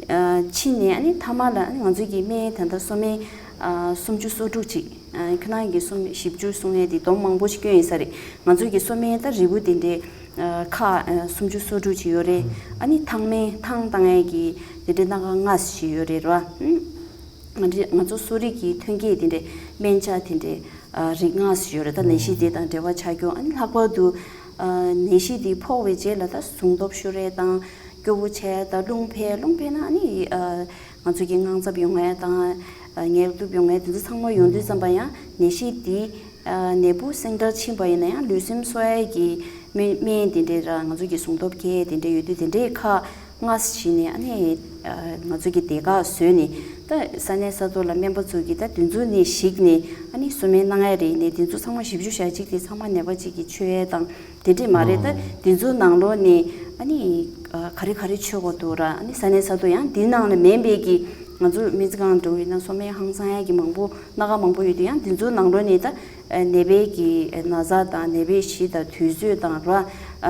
ཨ་ཕྱིན་ནས་ཨ་ནི་མཐའ་མ་ལ་ཨ་ནི་ང་ཚོའི་གི་སྨན་ད་ལྟ་གསོ་སྨན་ཨ་སུམ་ཅུ་སོ་དྲུག་ཅིག་ཨ་ཁྱེད་རང་གི་སོ་སྨན་བཞི་བཅུ་གསུང་ཡས་དེ་བསྡོམས་མང་པོ་ཞིག་བསྐྱོན་ཡིན་ས་རེད། ང་ཚོའི་གི་གསོ་སྨན་ད་རིལ་བུ་དེ་འདྲའི་ཨ་ཁག་ཨ་སུམ་ཅུ་སོ་དྲུག་ཅིག་ཡོད་རེད། ཨ་ནི་ཐང་སྨན་ཐང་བཏང་ཡས་ཀྱི་དེ་འདྲའི་སྣ་ཁ་ལྔ་ཞིག་ཡོད་རེད་ར། ཨ་ང་ཚོ་ང་ཚོ་གསོ་རིག་གི་ཐོན་སྐྱེད་དེ་འདྲའི་སྨན་ཆ་དེ་འདྲའི་ཨ་རིགས་ལྔ་ཞིག་ཡོད་རེད། ད་ནད་གཞི་དེ་དང་འབྲེལ་བ་ཆགས་རྒྱུ། ཨ་ནི་ལྷག་པར་དུ་ཨ་ནད་གཞི་དེ་ཕོག་པའི་རྗེས་ལ་ད་ཟུངས་སྟོབས་ཤོར་ཡས་དང་། སྐྱོ་བོ་ཆགས་ཡས་དང་། རླུང་འཕེལ། རླུང་འཕེལ་ན་ཨ་ནི་ཨ་ང་ཚོ་གི་དངངས་འཚབ་ཡོང་ཡས་དང་། ཨ་ངལ་དུབ་ཡོང་ཡས་དེ་ཚོ་ཚང་མ་ཡོང་དུས་ཙམ་པ་ཡང་ནད་གཞི་དེ་ཨ་ནད་འབུ་སེང་དྲག་ཕྱིན་པ་ཡིན་ན་ཡང་ལུས་སེམས་གསོ་ཡས་ཀྱི་སྨན་སྨན་དེ་འདྲས་ར་ང་ཚོ་གི་ཟུངས་སྟོབས་འཕེལ་ཡས་དེ་འདྲས་ཡོད་དུས་དེ་འདྲས་ཁག་ལྔ་ཞིག་ནས་ཨ་ནི་ཨ་ང་ཚོ་གི་སྡེ་ཁག་བཟོས་ནས་ད་ས་གནས་ས་ཐོག་ལ་སྨན་པ་ཚོ་གིས་ད་དེ་ཚོ་ནས་གཞིགས་ནས་ཨ་ནི་གསོ་སྨན་གནང་ཡ་རེད། ནས་དེ་ཚོ་ཚང་མ་བཞི་བཅུ་ཞེ་གཅིག་དེ་ཚང་མ་ནད་པ་གཅིག་གིས་མཆོད་ཡ་དང་དེ་འདྲས་མ་རེད། ད་དེ་ཚོ་ནང་ལོགས་ནས་ཨ་ནི་ཨ་ག་རེ་ག་རེ་མཆོད་དགོས་འདུག་ར། ཨ་ནི་ས་གནས་ས་ཐོག་ཡང་དེའི་ནང་ལ་མིན་པའི་གི་ང་ཚོ་སྨན་རྩིས་ཁང་འགྲོ་ཡིན་ན་གསོ་སྨན་ཧང་སང་ཡ་གི་མང་པོ་སྣ་ཁ་མང་པོ་ཡོད་དུས་ཡང་དེ་ཚོ་ནང་ལོགས་ནས་ད་ནད་པའི་གི་ན་ཚ་དང་ནད་པའི་གཞི་དང་དུས་ཚོད་དང་ར།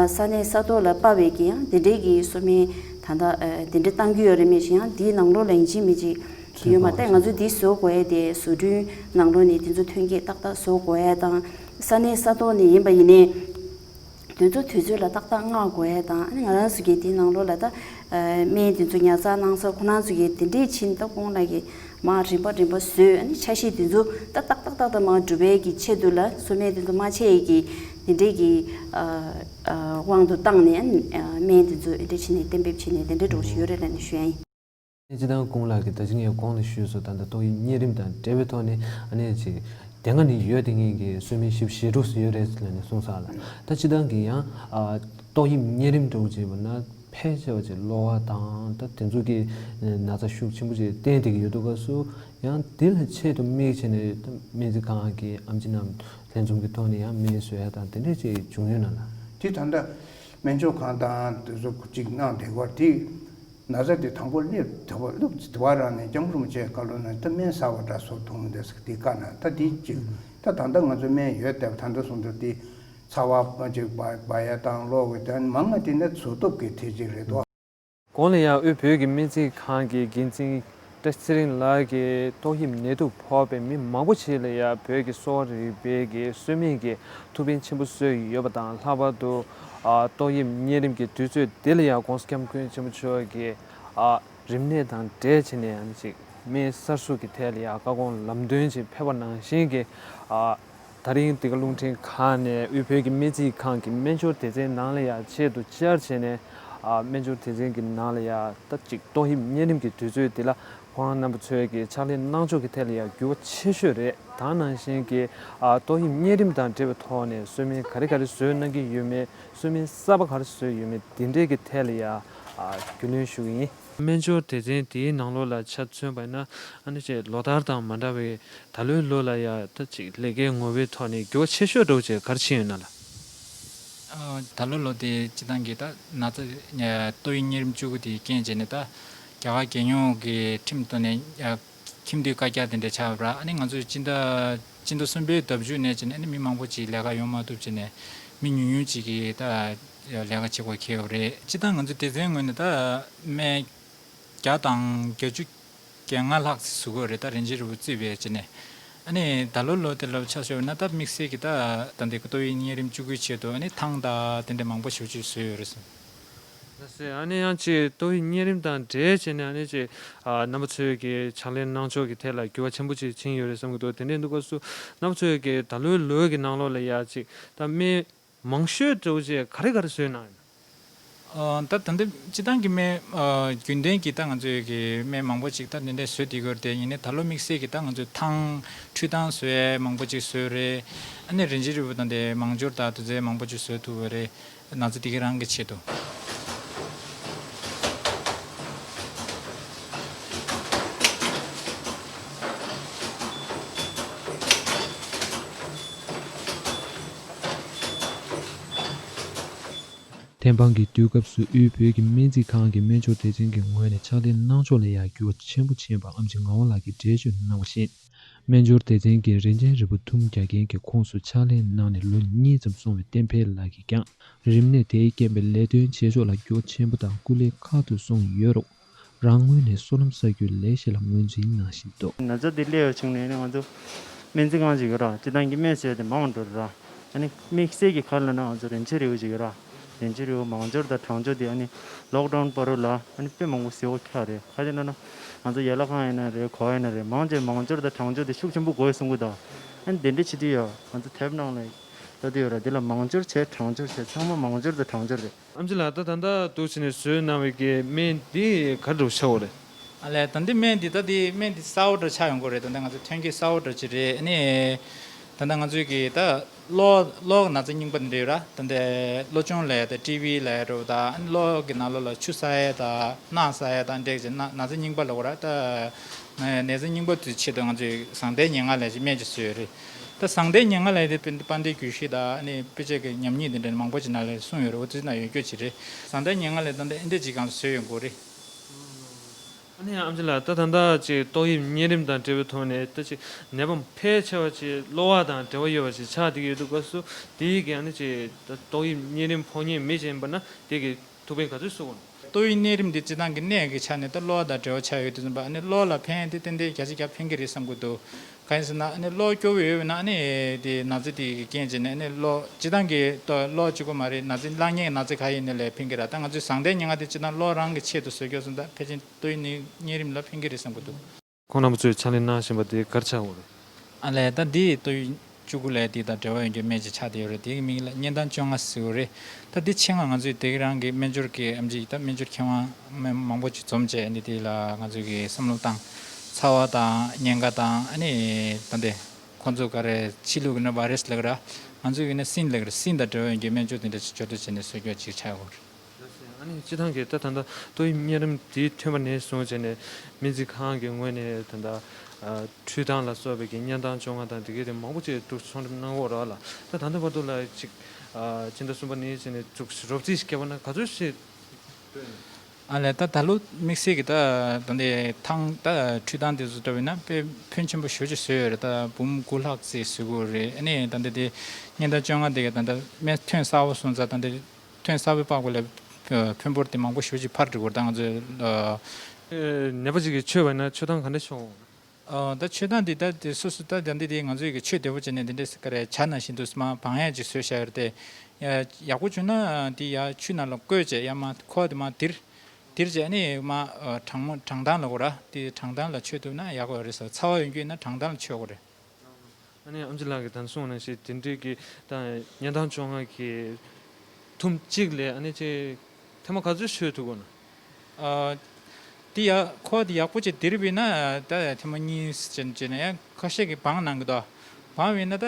ས་གནས་ས་ཐོག་ལ་དཔག་པའི་གི་ཡང་དེ་འདྲའི་གི་གསོ་སྨན་ད་ལྟ་དེ་འདྲ་བཏང་གི་ཡོད་རེད། མེད་ཅིང་ཡང་དེའི་ནང་ལོགས་ལ་ཡིན་གཅིག་མིན་གཅིག་གི་ཡོད་མ་རེད། ད་ང་ཚོས་དེ་བཟོ་དགོས་ཡས་དེ་བཟོ་སྐྲུན་ནང་ལོགས་ནས་དེ་ཚོ་ཐོན་སྐྱེད་ཏག་ཏག་བཟོ་དགོས་ཡས་དང་། ས་གནས་ས་ཐོག་ནས་ཡིན་པ་ཡིན་ནའི་དེ་ཚོ་དུས་ཚོད་ལ་ཏག་ཏག་མངགས་དགོས་ཡས་དང་། ཨ་ནི་ང་རང་ཚོ་གི་དེའི་ནང་ལོགས་ལ་ད་སྨན་དེ་ཚོ་ཉར་ཚགས་གནང་ས་ཁོ་རང་ཚོ་གི་དེ་འདྲས་ཕྱིན། ད་ཁོང་རང་གི་མར་རིམ་པ་རིམ་པ་བཟོས། ཨ་ནི་ཆ་ཤས་དེ་ཚོ་ད་ཏག་ཏག་ཏག་ཏག་མར་འགྲུབ་པའི་གི་ཆེད་དུ་ལ་གསོ་སྨན་དེ་ཚོ་མ་ཆད་ཡས་གི་དེ་འདྲས་གི་ཨ་ཨ་དབང་དུ་བཏང་ནས་ཨ་ནི་སྨན་དེ་ཚོ་དེ་འདྲས་བྱས་ནས་གཏན་འབེབས་བྱས་ནས་དེ་འདྲས་འགྲོ་བཞིན་ཡོད་རེད་ལབ་ནས་ཞུ་ཡ་ཡིན། སྤྱིར་བཏང་གོང་ལ་གི་ད་ཅི་ངས་གོང་ནས་ཞུས་སོང་། ད་ལྟ་ཏོག་དབྱིབས་གཉན་རིམས་དང་འབྲེལ་བའི་ཐོག་ནས་ཨ་ནི་ཅིག་དེ་སྔ་ནས་ཡོད་དེ་ངེས་ཀྱི་གསོ་སྨན་བཞི་བཅུ་ཞེ་དྲུག་ཙམ་ཡོད་རེད་ལབ་ནས་གསུངས་ཚར་ལ། ད་སྤྱིར་བཏང་གི་ཡང་ཨ་ཏོག་དབྱིབས་གཉན་རིམས་འདྲ་བོ་ཅིག་ཡིན་པ་ན་ཕལ་ཆེ་བ་ཅིག་གློ་བ་དང་ད་དེ་ཚོ་གི་ན་ཚ་ཤུགས་ཆེན་པོ་ཅིག་བསྟན་བསྡད་ཀྱི་ཡོད་དུས་སྐབས་སུ་ཡང་དེ་ལ་ཆེད་དུ་དམིགས་བྱས་ནས་ད་སྨན་རྩིས་ཁང་གི་ཨེམ་ཆི་རྣམས་ལྷན་འཛོམས་ཀྱི་ཐོག་ནས་ཡང་སྨན་བཟོ་ཡ་དང་དེ་འདྲས་ཅིག་བྱུང་ཡོད་ན་ལ། དེ་ད་ལྟ་སྨན་བཅོས་ཁང་དང་དེ་ཚོ་གཅིག་གནང་བསྡད་ཡོད་དེ། ན་ཚ་དེ་དང་པོ་སླེབས་དེ་བ་སླེབས་དེ་བ་རང་ནས་སྐྱབས་མགོན་རིན་པོ་ཆེའི་བཀའ་སློབ་ནང་ད་སྨན་ཟ་བ་འདྲ་བཟོ་ཐུབ་མི་འདུག་ཟེར་དེ་བཀའ་གནང་། ད་དེ་གཅིག་ད་ད་ལྟ་ང་ཚོ་སྨན་ཡོད་དེ་ད་ལྟ་སོང་དུས་དེ་ཚ་བ་ཅིག་འབར་འབར་ཡ་དང་གློ་བའི་དེ་མང་ང་དེ་ནས་བཟོ་ཐུབ་ཀྱི་དེ་ཅིག་རེད་དོ། གོང་ལ་ཡང་དབུས་བོད་ཀྱི་སྨན་རྩིས་ཁང་གི་འགན་འཛིན་བཀྲ་ཤིས་ཚེ་རིང་ལགས་ཀྱིས་ཏོག་དབྱིབས་ནད་དུག་ཕོག་པའི་མི་མང་པོ་ཞིག་ལ་ཡང་བོད་ཀྱི་གསོ་བ་རིག་པའི་གི་གསོ་སྨན་གྱིས་ཐུགས་ཕན་ཆེན་པོ་གསོས་ཡོད་པ་དང་། ལྷག་པར་དུ་ཨ་ཏོག་དབྱིབས་གཉན་རིམས་ཀྱི་དུས་ཚོད་འདི་ལ་ཡང་༸གོང་ས་༸སྐྱབས་མགོན་ཆེན་པོ་མཆོག་གིས་ཨ་རིམས་ནད་དང་འབྲེལ་བྱས་ནས་ཡང་ཅིག་སྨན་གསར་བཟོ་གི་ཐད་ལ་ཡང་བཀའ་དགོངས་ལམ་སྟོན་ཅིག་ཕེབས་པ་ནང་བཞིན་གྱི་ཨ་ད་རིང་འདི་ག་རླུང་འཕྲིན་ཁང་ནས་དབུས་བོད་ཀྱི་སྨན་རྩིས་ཁང་གི་སྨན་སྦྱོར་སྡེ་ཚན་ནང་ལ་ཡང་ཆེད་དུ་བཅར་བྱས་ནས་ཨ་སྨན་སྦྱོར་སྡེ་ཚན་གྱི་ནང་ལ་ཡང་ད་ཅིག་ཏོག་དབྱིབས་གཉན་རིམས་ཀྱི་དུས་ཚོད་འདི་ལ་ཁོང་རྣམ་པ་ཚོས་ཀྱི་ཕྱག་ལས་གནང་ཕྱོགས་ཀྱི་ཐད་ལ་ཡང་འགྱུར་བ་ཆེ་ཤོས་རེད། ད་ནང་བཞིན་གྱི་ཨ་ཏོག་དབྱིབས་གཉན་རིམས་དང་འབྲེལ་བའི་ཐོག་ནས་གསོལ་སྨན་ག་རེ་ག་རེ་བཟོས་གནང་གི་ཡོད་མེད། གསོལ་སྨན་གསར་པ་ག་རེ་བཟོས་ཡོད་མེད་འདི་འདྲས་ཀྱི་ཐད་ལ་ཡང་ཨ་རྒྱུས་ལོན་ཞུ་གི་ཡིན། སྨན་སྦྱོར་སྡེ་ཚན་དེའི་ནང་ལོགས་ལ་ཆ་མཚོན་པ་ཡིན་ན་ཨ་ནི་ཅིག་ལོ་ལྟར་དང་མ་འདྲ་བའི་ད་ལོའི་ལོ་ལ་ཡང་ད་ཅིག་ལས་ཀའི་ངོ་བོའི་ཐོག་ནས་འགྱུར་བ་ཆེ་ཤོས་འདྲ་བོ་ཅིག་ག་རེ་ཕྱིན་ཡོད་ན་ལགས། ཨ་ད་ལོ་ལོ་དེ་སྤྱིར་བཏང་གི་ད་ན་ཚ་ཏོག་དབྱིབས་གཉན་རིམས་བཅུ་དགུ་དེའི་རྐྱེན་བྱས་ནས་ད་རྒྱ་གར་རྒྱལ་ཡོངས་ཀྱི་ཁྲིམས་ཐོག་ནས་ཨ་ཁྱིམ་སྡོད་བཀའ་རྒྱ་དེ་འདྲ་ཆགས་པ་ར། ཨ་ནི་ང་ཚོས་སྤྱི་ཟླ་སྤྱི་ཟླ་གསུམ་པའི་ཟླ་མཇུག་ནས་བྱས་ནས་ཨ་ནི་མི་མང་པོ་ཅིག་ལས་ཀ་ཡོང་མ་ཐུབ་བྱས་ནས་མི་ཉུང་ཉུང་ཅིག་གིས་ད་ལས་ཀ་བྱེད་དགོས་འཁེལ་བ་རེད། སྤྱིར་བཏང་ང་ཚོ་སྡེ་ཚན་ངོས་ནས་ད་སྨན་བརྒྱ་དང་བརྒྱད་ཅུ་གྱ་ལྔ་ལྷག་ཙམ་བཟོ་གི་ཡོད་རེད། ད་རིན་ཆེན་རིལ་བུ་བརྩིས་པའི་བྱས་ནས། ཨ་ནི་ད་ལོ་ལོ་དེ་ལ་ཆ་བཞག་ན་ད་དམིགས་བསལ་གྱི་ད་ད་འདི་ཏོག་དབྱིབས་གཉན་རིམས་བཅུ་དགུའི་ཆེད་དུ་ཨ་ནི་ཐང་དང་དེ་འདྲ་མང་པོ་ཞེ་པོ་ཅིག་བཟོས་ཡོད་རེད་ཟེར། ད་ཟེར་ཨ་ནི་ཡང་ཅིག་ཏོག་དབྱིབས་གཉན་རིམས་དང་འབྲེལ་བྱས་ནས་ཨ་ནི་ཅིག་ཨ་རྣམ་པ་ཚོས་ཀྱི་ཕྱག་ལས་གནང་ཕྱོགས་ཀྱི་ཐད་ལ་འགྱུར་བ་ཆེན་པོ་ཅིག་ཕྱིན་ཡོད་རེད་བསམ་གྱི་འདུག་དེ་འདྲ་འདུག་སྐབས་སུ་རྣམ་པ་ཚོས་ཀྱི་ད་ལོའི་ལོ་གི་ནང་ལོགས་ལ་ཡ་ཅིག་ད་སྨན་མང་ཤོས་འདྲ་བོ་ཅིག་ག་རེ་ག་རེ་བཟོས་གནང་ཡོད། ཨ་ད་ད་འདི་སྤྱིར་བཏང་གི་སྨན་ཨ་རྒྱུན་ལྡན་གྱི་ད་ང་ཚོའི་གི་སྨན་མང་པོ་ཅིག་ད་འདི་འདྲ་བཟོས་བསྡད་ཀྱི་ཡོད་རེད་དེ། ཡིན་ནའི་ད་ལོ་དམིགས་བསལ་གྱི་ད་ང་ཚོས་ཐང་ཁྲུས་ཐང་བཟོ་ཡས་མང་པོ་ཅིག་བཟོས་རེད། ཨ་ནི་རིན་ཆེན་རིལ་བུ་དང་དེ་མང་སྦྱོར་དང་དུས་ཚོད་མང་པོ་ཅིག་བཟོས་ཐུབ་པ་རེད། ན་ཚ་དེ་ག་རང་གི་ཆེད་དུ། བདེན་དཔང་གི་དུས་སྐབས་སུ་དབུས་བོད་ཀྱི་སྨན་རྩིས་ཁང་གི་སྨན་སྦྱོར་སྡེ་ཚན་གྱི་ངོས་ནས་ཕྱག་ལས་གནང་ཕྱོགས་ལ་ཡང་འགྱུར་བ་ཆེན་པོ་ཕྱིན་པ་ཨེམ་ཆི་ངག་དབང་ལགས་ཀྱིས་འགྲེལ་བརྗོད་གནང་བ་བཞིན། སྨན་སྦྱོར་སྡེ་ཚན་གྱི་རིན་ཆེན་རིལ་བུ་འཐུམ་རྒྱག་མཁན་གྱི་ཁོངས་སུ་ཕྱག་ལས་གནང་ནས་ལོ་གཉིས་ཙམ་སོང་བའི་བསྟན་འཕེལ་ལགས་ཀྱིས་ཀྱང་། རིམས་ནད་དེའི་རྐྱེན་པས་ལས་དོན་བྱེད་ཕྱོགས་ལ་འགྱུར་བ་ཆེན་པོ་དང་སྐུ་ལས་ཁག་ཏུ་སོང་ཡོད་རུང་། རང་ངོས་ནས་བསོད་ནམས་བསགས་རྒྱུའི་ལས་གཞི་ལ་ངོས་འཛིན་གནང་བཞིན་འདུག། ན་ཚ་འདི་སླེབས་ཡོད་བྱུང་ནས་ནི་ང་ཚོ་སྨན་རྩིས་ཁང་ཅིག་ཡོད་ར། སྤྱིར་བཏང་གི་སྨན་བཟོས་ཏེ་མང་འགྲོ་ར། ཨ་ནི་དམིགས་བསལ་གྱི་ཁ་ལ་ན་ང་ཚོ་རིན་ཆེན་རིལ་བུ་ཅིག་ཡོད་ར། རིན་ཆེན་རིལ་བུ་མང་སྦྱོར་དང་གྲངས་སྦྱོར་དེ་ཨ་ནི་ལོག་ཌའུན་བར་དུ་ལ་ཨ་ནི་དཔེ་མང་པོ་ཟེར་བ་ཁྱག་རེད། ཁ་ཅིག་ན་ན་ང་ཚོ་ཡན་ལག་ཁང་ཡིན་ན་རེད། གོ་ཡིན་ན་རེད། མང་ཆེ་མང་སྦྱོར་དང་གྲངས་སྦྱོར་དེ་ཤུགས་ཆེན་པོ་དགོས་གསུང་གི་འདུག། ཨ་ནི་དེ་འདྲ་བྱེད་དུས་ཡ་ང་ཚོ་དེབ་ནང་ལ་ལྟ་དུས་ཡོད་ར། དེ་ལ་མང་སྦྱོར་བྱས་གྲངས་སྦྱོར་བྱས་ཚང་མ་མང་སྦྱོར་དང་གྲངས་སྦྱོར་རེད། ཨེམ་ཆི་ལགས། ད་ད་ལྟ་འདུག་བྱས་ནས་བཟོས་གནང་བའི་གི་སྨན་འདི་ག་རེ་འདྲ་བོ་ཆགས་ཡོད་རེད། ཨ་ལས། ད་འདི་སྨན་འདི་ད་འདི་སྨན་འདི་གསར་པ་འདྲ་ཆགས་ཡོང་གི་རེད། ད་ལྟ་ང་ཚོ་ཐོན་སྐྱེད་གསར་པ་འདྲ་ཅིག་རེད། ཨ་ནི་ད་ལྟ་ང་ཚོའི་གི་ད་གློ་གློ་ན་ཚ་རྙིང་པ་འདི་འདྲ་ཡོད་ར། ད་ལྟ་གློ་གཅོང་ལབ་ཡ་ད་ཊི་བི་ལབ་ཡ་འདྲ་བོ་ད། ཨ་ནི་གློ་གི་ནང་ལོགས་ལ་ཆུ་བསགས་ཡ་ད་རྣག་བསགས་ཡ་ད་འདྲ་ཅིག་ན་ན་ཚ་རྙིང་པ་ལབ་དགོས་ར། ད་ན་ཚ་རྙིང་པ་དེ་ཆེད་དུ་ང་ཚོས་ཟངས་ལྡན་ཉེར་ལྔ་ལབ་ཅིག་སྨན་ཅིག་བཟོས་ཡོད་རེད། ད་ཟངས་ལྡན་ཉེར་ལྔ་ལབ་ཡ་དེ་དཔལ་ལྡན་རྒྱུད་བཞི་དང་ཨ་ནི་དཔེ་ཆ་གི་ཉམས་ཉེས་དེ་འདྲ་མང་པོ་ཅིག་ནང་ལ་གསུངས་ཡོད་རེད། འོ་དེ་ན་ཡོད་རྒྱུ་ཅིག་རེད། ཟངས་ལྡན་ཉེར་ལྔ་ལབ་ད་ལྟ་ཨེ་འདྲ་ཅིག་གང་བཟོས་ཡོང་གི་རེད། ཨ་ནི་ཨེམ་ཆི་ལགས། ད་ད་ལྟ་ཅིག་ཏོག་དབྱིབས་གཉན་རིམས་དང་འབྲེལ་བའི་ཐོག་ནས་ད་ཅིག་ནད་པ་ཕལ་ཆེ་བ་ཅིག་གློ་བ་དང་འབྲེལ་བ་ཡོད་པ་ཅིག་ཆགས་བསྡད་ཀྱི་ཡོད་དུས་སྐབས་སུ་དེའི་གི་ཨ་ནི་ཅིག་ད་ཏོག་དབྱིབས་གཉན་རིམས་ཕོག་མཁན་མི་ཅིག་ཡིན་པ་ན་དེ་གི་ཐུགས་ཕན་ག་ཚོད་གསོ་དགོས་ན། ཏོག་དབྱིབས་གཉན་རིམས་འདི་སྤྱིར་བཏང་གི་ནད་ཀྱི་ཆ་ནས་ད་གློ་བ་དང་འབྲེལ་བ་ཆགས་ཡོད་དུས་ཙམ་པ། ཨ་ནི་གློ་ལ་ཕན་ཡ་དེ་ཏན་ཏན་བརྒྱ་ཆ་བརྒྱ་ཕན་གྱི་རེད་བསམ་གྱི་འདུག། གང་ཡིན་ཟེར་ན་ཨ་ནི་གློ་སྐྱོ་བོ་ཡོད་པ་ན་ཨ་ནི་དེ་ན་ཚ་དེ་གི་རྐྱེན་བྱས་ནས་ཨ་ནི་གློ་སྤྱིར་བཏང་གི་ཏོ་གློ་གཅིག་པོ་མ་རེད། ན་ཚ་བླངས་ཉེས་ན་ཚ་ག་ཡིན་ནའི་ལས་ཕན་གྱི་ར། ད་ང་ཚོས་ཟངས་ལྡན་ཉེར་ལྔ་དེ་སྤྱིར་བཏང་གློ་རང་གི་ཆེད་དུ་བཟོས་རྒྱུ་སོང་། ད་ཕལ་ཆེར་ཏོག་དབྱིབས་གཉན་རིམས་ལ་ཕན་གྱི་རེད་བསམ་གྱི་འདུག། ཁོང་རྣམ་པ་ཚོས་ཕྱག་ལས་གནང་བཞིན་པ་དེ་ག་རེ་ཆགས་ཡོད་རེད། ཨ་ལས། ད་འདི་ཏོག་དབྱིབས་བཅུ་དགུ་ལབ་ཡ་དེ་དང་འབྲེལ་བ་ཡོད་རྒྱུ་སྨན་ཅིག་ཆགས་བསྡད་ཡོད་རེད། དེའི་མིང་ལ་གཉན་ཐང་བཅོ་ལྔ་ཟེར་གྱི་རེད། ད་འདི་ཆེད་མངགས་ང་ཚོས་དེ་ག་རང་གི་སྨན་སྦྱོར་གྱི་ཨེམ་ཆི་ད་སྨན་སྦྱོར་མཁས་དབང་མང་པོ་ཅིག་འཛོམས་བྱས་ཨ་ནི་དེ་ལ་ང་ཚོས་ཀྱི་བསམ་བློ་བཏང་། ཚ་བ་དང་ཉེན་ཁ་དང་ཨ་ནི་ད་འདི་ཁོང་ཚོ་ག་རེ་ཕྱི་ལུགས་ཀྱི་ནི་བྷའི་རེ་སི་ལབ་ཀྱི་ར། ང་ཚོས་ཀྱི་ནི་སིན་ལབ་ཀྱི་ར། སིན་དང་འབྲེལ་བ་ཡོད་རྒྱུ་སྨན་སྦྱོར་དེ་འདྲ་ཅིག་འབྱོར་ཐོ་བྱས་ནས་བཟོ་རྒྱུ་ཅིག་ཆགས་ཡོད་རེད། ཨ་ནི་སྤྱིར་བཏང་གི་ད་ད་ལྟ་ཏོག་དབྱིབས་གཉན་རིམས་དེ་ཐོན་པ་ནས་བཟུང་བྱས་ནས་སྨན་རྩིས་ཁང་གི་ངོས་ནས་ད་ལྟ་ཨ་འཕྲུལ་ཐང་ལ་སོགས་པའི་གི་གཉན་ཐང་བཅོ་ལྔ་དང་དེ་གའི་རིགས་མང་པོ་ཅིག་འདུག་ཚོང་འགྲེམས་གནང་གི་ཡོད་རེད་བ་ལ། ད་ད་ལྟ་བར་དུ་ལ་ཅིག་ཨ་སྤྱི་ཟླ་གསུམ་པ་ནས་བྱས་ནས་འཛུགས་རོབ་རྩིས་ཤིག་བརྒྱབ་པ་ན་ག་ཚོད་ཞིག་ཐོན་ཡོད། ཨ་ལས། ད་ད་ལོ་དམིགས་བསལ་གྱི་ད་ད་ལྟའི་ཐང་ད་འཕྲུལ་ཐང་དེ་ཚོ་འདྲ་བས་ན་དཔེ་ཕོན་ཆེན་པོ་ཞེ་པོ་ཅིག་བཟོས་ཡོད་རེད། ད་འབུམ་དགུ་ལྷག་ཙམ་བཟོས་ཡོད་རེད། ཨ་ནི་ད་ལྟ་དེ་གཉན་ཐང་བཅོ་ལྔ་དེ་ག་ད་ལྟ་སྨན་ཐོན་གསར་པ་སོང་ཙང་ད་ལྟ་ཐོན་གསར་པའི་པགས་པ་ལ་ཕོན་པོར་དེ་མང་པོ་ཞེ་པོ་ཅིག་འཕར་འགྲོ་གི་རེད། ད་ང་ཚོས་ཨ་ནད་པ་ཅིག་གིས་མཆོད་པ་ཡིན་ན་མཆོད་ཐང་ག་འདྲ་མཆོད་དགོས། ཨ་ད་མཆོད་སྟངས་འདི་ད་དེ་སོ་སོ་ད་ད་འདི་དེ་ང་ཚོའི་གི་མཆོད་བདེ་པོ་བྱས་ནས་འདི་འདྲས་ག་རེ་བྱ་ནང་བཞིན་དུ་མར་སྦང་ཡག་ཅིག་བཟོས་བཞག་ཡོད་རེད་དེ། ཡག་པོ་བྱུང་ན་འདི་ཡར་ཆུ་ནང་ལ་བསྐོལ་བྱས་ཡར་མར་ཁོག་དེ་མར་དིར་དིར་བྱས་ནི་མར་ཨ་གྲང་མོ་གྲང་ཐང་ལབ་དགོས་ར། དེ་གྲང་ཐང་ལ་མཆོད་ཐུབ་ན་ཡག་པོ་རེད་ཟེར། ཚ་བ་ཡོང་རྒྱུ་ཡིན་ན་གྲང་ཐང་ལ་མཆོད་དགོས་རེད། ཨ་ནི་ཨེམ་ཆི་ལགས་ཀྱིས་ད་གསུངས་ནང་བཞིན་དེ་འདྲའི་གི་ད་གཉན་ཐང་བཅོ་ལྔ་གི་ཐུམ་གཅིག་ལས་ཨ་ནི་ཅིག་ཐེངས་མ་ག་ཚོད་མཆོད་ཐུབ་དགོས་ན། ཨ། དེ་ཡ་ཁོ་དེ་ཡག་པོ་ཅིག་དིར་བས་ན་ད་ཐེངས་མ་གཉིས་ཅན་ཅན་ཡང་ཁ་ཤས་ཀྱིས་སྦང་གནང་གི་འདུག། སྦང་བས་ན་ད་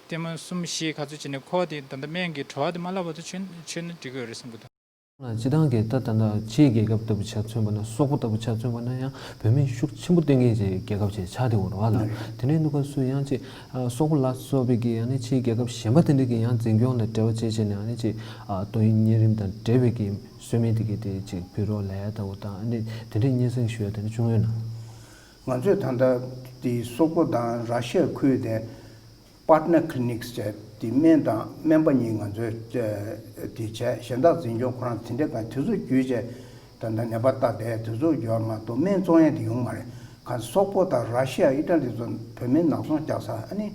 ཐེངས་མ་གསུམ་བཞི་ག་ཚོད་ཅིག་ནས་ཁོ་དེ་ད་ལྟ་སྨན་གྱི་བྲོ་བ་དེ་མ་བརླག་བར་དུ་མཆོད་མཆོད་ན་འགྲིག་གི་ཡོད་རེད་བསམ་གྱི་འདུག། སྤྱིར་བཏང་གི་ད་ད་ལྟ་ཕྱིའི་རྒྱལ་ཁབ་ལྟ་བུ་ཆ་མཚོན་པ་ན་སོག་པོ་ལྟ་བུ་ཆ་མཚོན་པ་ན་ཡང་བོད་མི་ཤུགས་ཆེན་པོ་བསྟེན་མཁན་གྱི་རྒྱལ་ཁབ་ཅིག་ཆགས་བསྡད་ཡོད་རེད་བ་ལ། དེ་འདྲའི་གནས་སྐབས་སུ་ཡང་ཅིག་ཨ་སོག་པོ་ལ་སོགས་པའི་གི་ཡང་ནི་ཕྱིའི་རྒྱལ་ཁབ་གཞན་པ་དེ་འདྲ་གི་ཡང་འཛིན་སྐྱོང་ལ་འབྲེལ་བ་བྱེད་བྱས་ནས་ཡང་ནི་ཅིག་ཨ་ཏོག་དབྱིབས་གཉན་རིམས་དང་འབྲེལ་བའི་གི་གསོལ་སྨན་དེ་གི་དེ་ཅིག་ཕུལ་རོགས་ལབ་ཡ་ལྟ་བུ་དང་ཨ་ནི་དེ་འདྲའི་སྙན་སེང་ཞུ་ཡ་དེ་འདྲ་བྱུང་ཡོད་ན། ང་ཚོས་ད་ལྟ་དེ་སོག་པོ་དང་ར་ཤི་ཡ་ཁུལ་དེ་པར་ཊི་ནར་ཁི་ལི་ནིག་ཟེར་དེ་སྨན་དང་སྨན་པ་གཉིས་ང་ཚོས་དེ་བྱས་གཞན་དག་འཛིན་སྐྱོང་ཁོ་རང་དེ་འདྲ་ག་དེ་ཚོ་བརྒྱུད་བྱས་ད་ལྟ་ནད་པ་ལྟ་བསྡད་དེ་ཚོ་ཡོད་མ་གཏོགས་སྨན་བཙོང་ཡ་དེ་ཡོང་མ་རེད། ག་སོག་པོ་དང་ར་ཤི་ཡ་ཨི་ཊ་ལི་ཚོ་བོད་སྨན་ནག་ཚོང་རྒྱག་ས་ཨ་ནི།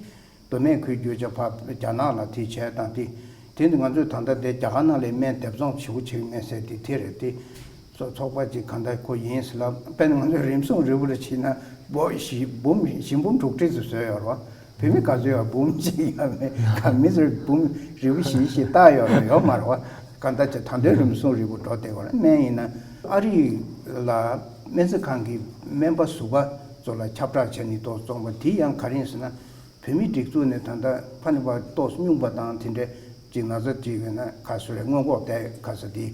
བུད་མེད་ཁུལ་བརྒྱུད་བྱ་ཕ་རྒྱ་ནག་ལ་དེ་བྱས་དང་དེ། དེ་ནི་ང་ཚོས་ད་ལྟ་དེ་རྒྱ་གར་ནང་ལས་སྨན་སྡེབ་ཚོང་བྱེད་དགོས་བྱེད་ཀྱི་མེད་ཟེར་དེ་དེ་རེད་དེ། ཚོ་ཚོགས་པ་ཅིག་གང་ལྟར་ཁོ་ཡིན་ཟེར་ལ་དཔེར་ན་ང་ཚོས་རིམས་སྲུང་རིལ་བུ་ལ་ཕྱིན་ན་འབོ་བཞི་འབུམ་བཞི་འབུམ་དྲུག་ཁྲི་ཙམ་བཟོས་ཡོད་རེད་བ། བུད་མེད་ག་ཚོད་ཡོད་འབུམ་གཅིག་ཡོད་མེད་ག་མི་ཚོས་འབུམ་རིལ་བུ་བཞི་བཞི་བཏགས་ཡོད་རེད་ཡོད་མ་རེད་བ། གང་ལྟར་ཅིག་ད་ལྟའི་རིམས་སྲུང་རིལ་བུ་འགྲོ་བསྡད་ཡོད་རེད། སྨན་ཡིན་ན་ཨ་རི་ལ་སྨན་རྩིས་ཁང་གི་སྨན་པ་ཟུར་པ་ཚོ་ལ་ཁྱབ་བསྒྲགས་བྱས་ནས་ཏོག་བཙོང་པ་དེ་ཡང་ག་རེ་ཡིན་ཟེར་ན། བོད་མིའི་སྒྲིག་འཛུགས་ནས་ད་ལྟ་ཕ་ནི་པ་ཏོག་སྨྱུང་པ་དང་དེ་འདྲའི་ཅིག་ན་ཚ་ཅིག་ཡོད་ན་ག་སུ་རེ་སྔོན་འགོག་དེ་ག་ས་དེ་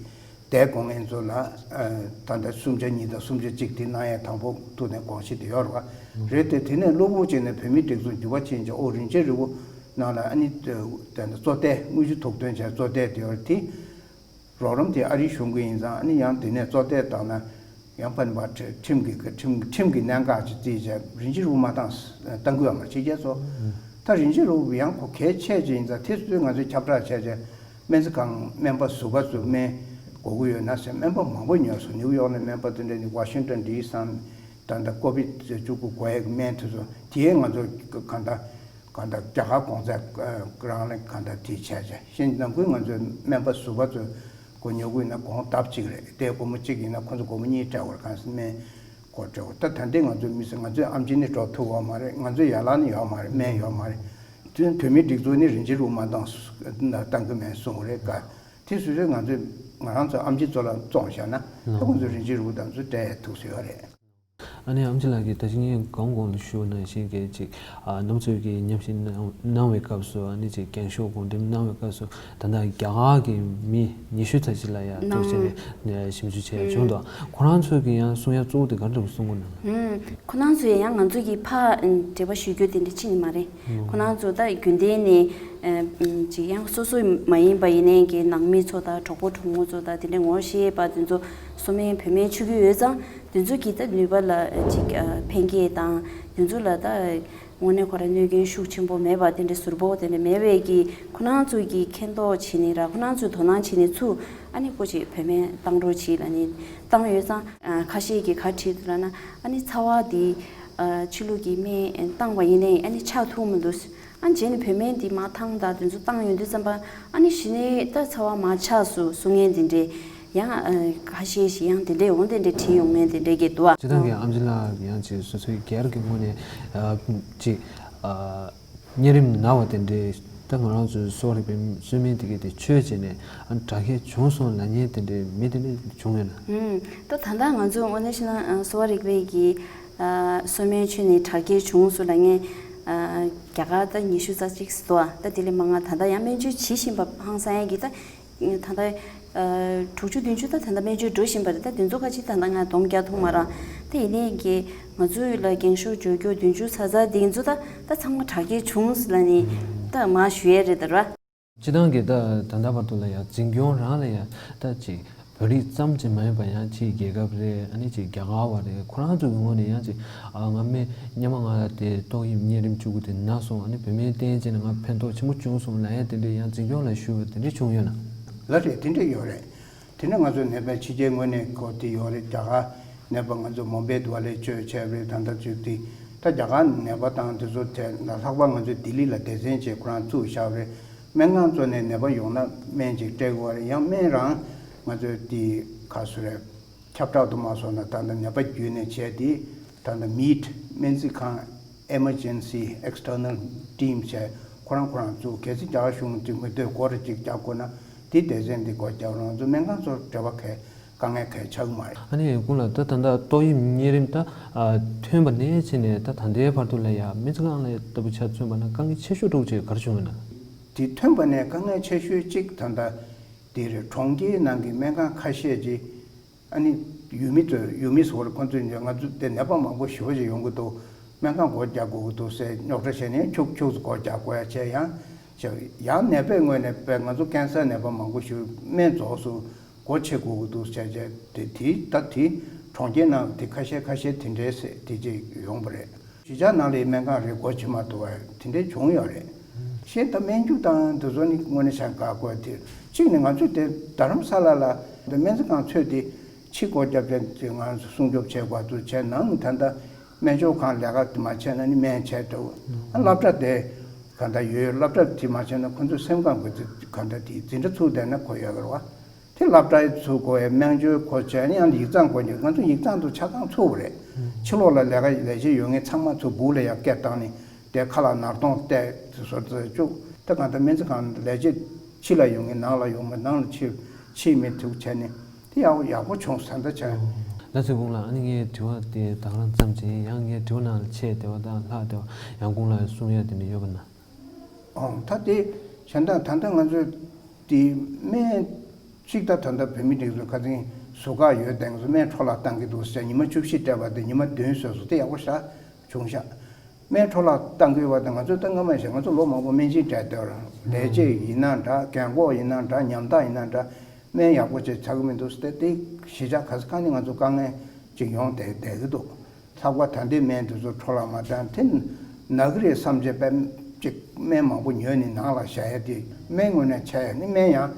དེ་དགོས་མཁན་ཚོ་ལ་ད་ལྟ་སུམ་ཆ་གཉིས་དང་སུམ་ཆ་གཅིག་དེ་གནང་ཡས་དང་པོ་ཐུག་ནས་དགོངས་གཞི་དེ་ཡོད་རེད་བ། རེད་དེ་དེ་ནས་གློ་བུར་བྱས་ནས་བོད་མིའི་སྒྲིག་འཛུགས་འགྱུར་བ་ཕྱིན་ཅིག་ཨོ་རིན་ཆེན་རིལ་བུ་ནང་ལ་ཨ་ནི་ད་ལྟ་བཙོ་ལྟས་དངུལ་ཆུ་དུག་འདོན་བྱས་བཙོ་ལྟས་དེ་ཡོད་རེད་དེ། རོགས་རམ་དེ་ཨ་རིའི་གཞུང་གི་ཡིན་ཙང་ཨ་ནི་ཡང་དེ་ནས་བཙོ་ཐལ་བཏང་ན་ཡང་ཕན་པ་ཁྲིམས་ཀྱི་ཁྲིམས་ཁྲིམས་ཀྱི་གནད་འགག་ཅིག་བརྩིས་བྱས་རིན་ཆེན་རིལ་བུ་མ་བཏང་བཏང་གི་ཡོད་མ་རེད་ཕྱི་རྒྱལ་ཚོ། ད་རིན་ཆེན་རིལ་བུ་ཡང་ཁོ་གལ་ཆེ་ཅིག་ཡིན་ཙང་དེ་ཚོ་ང་ཚོས་ཁྱབ་བསྒྲགས་བྱས་བྱས་སྨན་རྩིས་ཁང་སྨན་པ་ཟུར་པ་ཚོས་སྨན་དགོས་ཀྱི་ཡོད་ན་ཟེར་སྨན་པ་མང་པོ་ཉོས་སོང་། ནིའུ་ཡོག་ནས་སྨན་པ་དེ་འདྲ་ནི་ཝ་ཤིང་ཏོན་ཌི་སི་ནས་ད་ལྟ་ཀོ་བིད་བཅུ་དགུ་འགོས་ཡག་སྨན་དེ་ཚོ་དེའི་ང་ཚོ་གང་ལྟར། གང་ལྟར་རྒྱ་གར་གོང་ཚད་རང་ལ་གང་ལྟར་དེ་བྱས་བྱས་ཤིང་ནང་ཁུལ་ང་ཚོའི་སྨན་པ་ཟུར་པ་ཚོས་སྒོ་ཉོ་གི་ཡིན་ན་གོང་ལྡབ་གཅིག་རེད། དེ་སྒོར་མོ་གཅིག་ཡིན་ན་ཁོ་ཚོ་སྒོར་མོ་གཉིས་སྤྲད་དགོས་རེད། གང་སྲིད་སྨན་སྒོར་སྤྲད་དགོས། ད་ད་ལྟའི་ང་ཚོའི་མི་ཚེ་ང་ཚོའི་ཨམ་ཆི་ནི་འགྲོ་ཐུབ་ཡོད་མ་རེད། ང་ཚོའི་ཡ་ལང་ནི་ཡོད་མ་རེད། སྨན་ཡོད་མ་རེད། དེ་བོད་མིའི་སྒྲིག་འཛུགས་ནི་རིན་ཆེན་རིལ་བུ་མ་བཏང་བཏང་གི་མེད་གསུངས་རེད་ཀ། དེ་སུ་རེད་ང་ཚོས་ང་རང་ཚོ་ཨམ་ཆི་ཚོ་ལ་བཙོང་བཞག་ན་ད་ཁོ་ཚོས་རིན་ཆེན་རིལ་བུ་དང་ཚོ་སྤྲད་ཐུབ་ས་ཡོད་རེད། ཨ་ནི་ཨམ་ཆི་ལགས་ཀྱིས་ད་ཅི་ངས་གོང་གོང་ལ་ཞུས་པ་ནང་བཞིན་གྱི་ཅིག་ཨ་རྣམ་ཚོས་ཀྱི་མཉམ་ཞུགས་གནང་གནང་བའི་སྐབས་སུ་ཨ་ནི་ཅིག་རྒན་ཤོག་གོང་འགྲེམས་གནང་བའི་སྐབས་སུ་ད་ལྟ་རྒྱ་གར་གྱི་མི་ཉི་ཤུ་ཙམ་ཅིག་ལ་ཡང་གནང་ཐུགས་བྱས་ནས་ཞིབ་འཇུག་བྱས་ཡ་བྱུང་འདུག་ཁོ་རང་ཚོས་ཀྱི་ཡང་གསུང་ཡ་གཙོ་བོ་དེ་ག་འདྲ་གསུང་གི་འདུག་ཁོ་རང་ཚོས་ཡང་ང་ཚོ་གི་ཕ་འབྲེལ་བ་ཞུ་རྒྱུ་དེ་འདྲ་ཕྱིན་ནི་མ་རེད། ཁོ་རང་ཚོ་ད་རྒྱུན་ལྡན་ནས་ཅིག་ཡང་སོ་སོ་མ་ཡིན་པ་ཡིན་ནའི་གི་ནང་མི་ཚོ་དང་གྲོགས་པོ་གྲོགས་མོ་ཚོ་དང་དེ་འདྲ་ངོ་ཤེས་པ་དེ་ཚོ་གསོ་སྨན་བོད་སྨན་མཆོད་ཀྱི་ཡོད་ཙང་། དེ་ཚོ་གི་ད་ནུས་པ་ལ་ཅིག་ཨ་ཕན་སྐྱེད་དང་དེ་ཚོ་ལ་ད་དངོས་གནས་ཁོ་རང་གནོད་སྐྱོན་ཤུགས་ཆེན་པོ་མེད་པ་དེ་འདྲ་ཟུར་པོ་དེ་འདྲ་མེད་པའི་གི་ཁོ་རང་ཚོ་གི་མཁྱེན་རྟོགས་བྱས་ནས་ར་ཁོ་རང་ཚོས་དོ་སྣང་བྱས་ནས་ཚུར་ཨ་ནི་ཀོ་ཅིག་བོད་སྨན་བཏང་རོགས་བྱེད་ལ་ནི་བཏང་ཡོད་ཙང་། ཨ་ཁ་ཤས་ཀྱིས་ག་བྲིས་འདུག་ལབ་ན་ཨ་ནི་ཚ་བ་དེ་ཨ་ཕྱི་ལུགས་ཀྱི་སྨན་བཏང་བ་ཡིན་ནའི་ཨ་ནི་ཆགས་ཐུབ་མི་འདུག་ཨ་ནི་རྗེས་ནས་བོད་སྨན་འདི་མར་ཐང་དང་དེ་ཚོ་བཏང་ཡོང་དུས་ཙམ་པ་ཨ་ནི་གཞི་ནས་ད་ཚ་བ་མར་ཆགས་སུ་གསུང་མཁན་དེ་འདྲས་ཡང་ཨ་ཁ་ཤས་ཤིག་ཡང་དེ་འདྲས་འོང་དེ་འདྲས་བྲིས་ཡོང་མཁན་དེ་འདྲས་ཀྱི་འདུག་ཨ། སྤྱིར་བཏང་གི་ཨམ་ཆི་ལགས་ཡང་ཅིག་སོ་སོའི་སྒེར་གྱི་ངོས་ནས་ཨ་ཅིག་ཨ་གཉན་རིམས་ན་བ་དེ་འདྲས་ད་ང་རང་ཚོའི་གསོ་བ་རིག་པའི་གསོ་སྨན་དེ་གས་དེ་མཆོད་བྱས་ནས་ཨ་དྲག་སྐྱེད་བྱུང་སོང་ལབ་མཁན་དེ་འདྲས་མི་དེ་འདྲས་བྱུང་ཡོད་ན། ཨུམ། ད་ད་ལྟ་ང་ཚོ་དངོས་གནས་བཤད་ན་ཨ་གསོ་བ་རིག་པའི་གི་ཨ་གསོ་སྨན་མཆོད་ནས་དྲག་སྐྱེད་བྱུང་སོང་ལབ་མཁན་ཨ་རྒྱ་གར་ད་ཉི་ཤུ་རྩ་གཅིག་ཙམ་འདུག་ད་དེ་ལས་མང་ང་ད་ལྟ་ཡང་སྨན་བཅོས་བྱེད་བཞིན་པ་ཧང་སང་ཡ་གི་ད་ད་ལྟ་ཨ་དྲུག་ཅུ་བདུན་ཅུ་ད་ད་ལྟ་སྨན་བཅོས་འགྲོ་བཞིན་པ་རེད། ད་དེ་ཚོ་ཁ་ཅིག་ད་ལྟ་ང་སྡོམ་རྒྱག་ཐུབ་མ་རེད། ད་ཡིན་ནའི་གི་ང་ཚོའི་ལ་འགེངས་ཤོག་འཇོག་རྒྱུ་བདུན་ཅུ་ཚ་ཚ་དེ་ཚོ་ད་ད་ཚང་མ་དྲག་སྐྱེད་བྱུང་ལབ་ནས་ད་མ་ཞུ་ཡས་རེད་ད་ར། སྤྱིར་བཏང་གི་ད་ད་ལྟ་བར་དུ་ལ་ཡང་འཛིན་སྐྱོང་རང་ལ་ཡང་ད་ཅིག་བོད་རིགས་ཙམ་ཅིག་མ་ཡིན་པ་ཡང་ཕྱིའི་རྒྱལ་ཁབ་རེད། ཨ་ནི་ཅིག་རྒྱ་གར་བ་རེད། ཁོ་རང་ཚོ་གི་ངོས་ནས་ཡང་ཅིག་ཨ་ང་སྨན་སྔོན་མ་ང་ལ་དེ་ཏོག་དབྱིབས་གཉན་རིམས་བཅུ་དགུ་དེ་ན་སོང་། ཨ་ནི་བོད་སྨན་བསྟེན་བྱས་ནས་ང་ཕན་ཐོགས་ཆེན་པོ་བྱུང་སོང་ལབ་ཡ་དེ་འདྲས་ཡང་འཛིན་སྐྱོང་ལ་ཞུ་བ་དེ་འདྲས་བྱུང་ཡོད་ན། ལགས་རེད། དེ་འདྲས་ཡོད་རེད། དེ་ནས་ང་ཚོ་ནད་པ་ཕྱི་རྒྱལ་ངོས་ནས་གོ་དེ་ཡོད་རེད། རྒྱ་གར་ནད་པ་ང་ཚོ་མོམ་བྷེ་དུ་བ་ལས་བཅོས་བྱས་པ་རེད། ད་ལྟ་བཅོས་དེ་ད་རྒྱ་གར་ནད་པ་དང་དེ་ཚོ་དེ་ལྷག་པར་ང་ཚོ་ལྡི་ལི་ལ་སྡེ་ཚན་བྱས་ཁོ་རང་བཙུགས་བཞག་པ་རེད། སྨན་ཁང་གཙོ་ནས་ནད་པ་ཡོང་ན་སྨན་ཅིག་སྤྲད་དགོས་པ་རེད། ཡང་སྨན་རང་ང་ཚོས་དེ་ག་སུ་རེད་ཁྱབ་བསྒྲགས་དུ་མ་སོང་ན་ད་ལྟ་ནད་པ་བརྒྱུད་ནས་བྱས་དེ་ད་ལྟ་མིད་སྨན་རྩིས་ཁང་Emergency External Team བྱས་ཁོ་རང་ཁོ་རང་བཙུགས། གལ་སྲིད་རྒྱ་གར་གཞུང་གི་མི་སྡོད་སྒོ་རེ་གཅིག་རྒྱག་དགོས་ན་དེ་སྡེ་ཚན་འདི་སྒོ་རྒྱག་རང་ཚོ་སྨན་ཁང་ཚོར་འབྲེལ་བ་གལ་དཀའ་ངལ་གལ་ཆགས་ཀྱི་མ་རེད། ཨ་ནི་ཡང་ཁོང་ལ་ད་ད་ལྟ་ཏོག་དབྱིབས་གཉན་རིམས་ད་ཨ་ཐོན་པ་ནས་བྱས་ནས་ད་ད་ལྟའི་བར་དུ་ལ་ཡ་སྨན་རྩིས་ཁང་ལ་ལྟ་བུ་ཆ་མཚོན་པ་ན་དཀའ་ངལ་ཆེ་ཤོས་འདྲ་བོ་ཅིག་ག་རེ་བྱུང་ཡོད་ན། དེ་ཐོན་པ་ནས་དཀའ་ངལ་ཆེ་ཤོས་གཅིག་ད་ལྟ་དེ་རེད། གྲོང་ཁྱེར་ནང་གི་སྨན་ཁང་ཁ་ཤས་ཀྱིས་ཨ་ནི་ཡུལ་མི་ཚོས་ཡུལ་མི་ཟེར་བ་ཁོང་ཚོས་ང་ཚོ་དེ་ནད་པ་མང་པོ་ཞེ་པོ་ཅིག་ཡོང་གི་འདུག་སྨན་ཁང་སྒོ་རྒྱག་དགོས་ཀྱི་འདུག་ཟེར་རྙོག་དྲ་བྱས་ནས་ཁྱུག་ཁྱུག་ཙམ་སྒོ་རྒྱག་དགོས་ཡ་བྱས། ཡང་ཡང་ནད་པའི་ངོས་ནས་དཔེ་ང་ཚོ་ཀན་སར་ནད་པ་མང་པོ་ཞིག་སྨན་རྫོགས་སུ་སྒོ་ཕྱེ་དགོས་ཀྱི་འདུག་བྱས་བྱས་དེ་དེ་ད་དེ་གྲོང་ཁྱེར་ནང་དེ་ཁ་ཤས་ཁ་ཤས་དེ་འདྲའི་ཟེར་དེ་ཅིག་ཡོང་པ་རེད། གཞིས་ཆགས་ནང་ལའི་སྨན་ཁང་རེ་སྒོ་ཕྱེ་མ་ཐུབ་པ་དེ་འདྲའི་བྱུང་ཡོད་རེད། གཞན་ད་སྨན་རྒྱུ་དང་དེ་ཚོ་ནི་དངོས་གནས་བྱ་དགའ་དགོས་དེ་གཅིག་ནི་ང་ཚོ་དེ་རྡ་རམ་ས་ལ་ལ་དེ་སྨན་རྩིས་ཁང་ཚོས་དེ་ཕྱི་སྒོ་རྒྱབ་བྱས་དེ་ང་ཚོ་སྲུང་སྐྱོབ་བྱེད་དགོས་འདུག་བྱས་ནང་ད་ལྟ་སྨན་སྦྱོར་ཁང་ལས་ཀ་དེ་མ་བྱས་ན་ནི་སྨན་བྱས་འགྲོ། ཨ་སློབ་གྲྭ་དེ་ག་འདྲ་ཡོད། སློབ་གྲྭ་དེ་མ་བྱས་ན་ཁོ་ཚོ་སེམས་ཁམས་ཀྱི་ག་འདྲ་དེ་འཛིན་གྲྭ་ཚུགས་བསྡད་ན་གོ་ཡོད་གི་རེད་བ། དེ་སློབ་གྲྭའི་ཚུགས་དགོས་པའི་སྨན་བཅོས་གོ་བྱས་ནས་ཡང་ཡིག་ཚང་དགོས་ཀྱི། ང་ཚོ་ཡིག་ཚང་དུ་ཆ་ཚང་ཚུགས་པ་རེད། ཕྱི་ལོགས་ལ་ལས་ཀ་ལས་བྱེད་ཡོད་མཁན་ཚང་མ་ཚུར་སྦུག་ལ་ཡར་སྐད་བཏང་ནས་དེ་ཁ་ལ་ནར་གདོང་གཏད་དེ་བཟོ་བཅུག་ད་གང་ལྟར་སྨན་རྩིས་ཁང་ལས་བྱེད་ཕྱི་ལ་ཡོང་མཁན་ནང་ལ་ཡོང་མཁན་ནང་ལ་ཕྱི་ཕྱིའི་མི་ཚུགས་བྱས་ནས་དེ་ཡག་པོ་ཡག་པོ་བྱུང་ས་འདྲ་ཆགས། ལགས་སོ། ཁོང་ལ་ཨ་ནི་ངའི་དྲི་བ་དེ་ད་ག་རང་ཙམ་བྱས། ཡང་ངའི་དྲི་བ་ནང་ལ་ཆེ་བདེ་བ་དང་ལྷག་བདེ་བ་ཡང་ཁོང་ལ་གསུང་ཡ་དེ་འདྲ་ཡོད་པ་ན། ཨང་། ད་དེ་གཞན་དག་ད་ལྟ་ང་ཚོས་དེ་སྨན་གཅིག་ད་ད་ལྟ་བོད་མི་སྒྲིག་འཛུགས་ཁ་སང་ཟུར་བཀག་ཡོད་དེང་སང་སྨན་འཕྲོ་བརླག་བཏང་གི་འདུག་ཟེར། ཉི་མ་བཅུ་བཞི་སྤྲད་པ་དེ་ཉི་མ་བདུན་བཟོས་སོང་། དེ་ཡག་པོ་ཤག་བྱུང་ཤག་སྨན་འཕྲོ་བརླག་བཏང་གི་ཡོད་པ་དེ་ང་ཚོས་ད་སྔ་མ་བཞིན་ང་ཚོ་ལོ་མང་པོ་སྨན་སྦྱིན་སྤྲད་སྡོད་རང་ལས་བྱེད་ཡིན་ན་འདྲ། རྒན་གོག་ཡིན་ན་འདྲ། ཉམ་ཐག་ཡིན་ན་འདྲ། སྨན་ཡག་པོ་ཅིག་ཆགས་ཀྱི་མི་འདུག་ཟེར་ཏེ། དེ་གཞིས་ཆགས་ག་ས་ག་ནས་ང་ཚོ་དཀའ་ངལ་ཅིག་ཡོང་བསྡད་བསྡད་ཀྱི་འདུག། ལྷག་པར་ད་ལྟའི་སྨན་དེ་ཚོ་འཕྲོ་བརླག་མ་བཏང་དེ་ན་གི་རེད་བསམ་བྱས་པས་ཅིག་སྨན་མང་པོ་ཉོས་ནས་ནང་ལ་བཞག་ཡ་དེ། སྨན་དངོས་གནས་ཆགས་ཡ་ནི་སྨན་ཡང་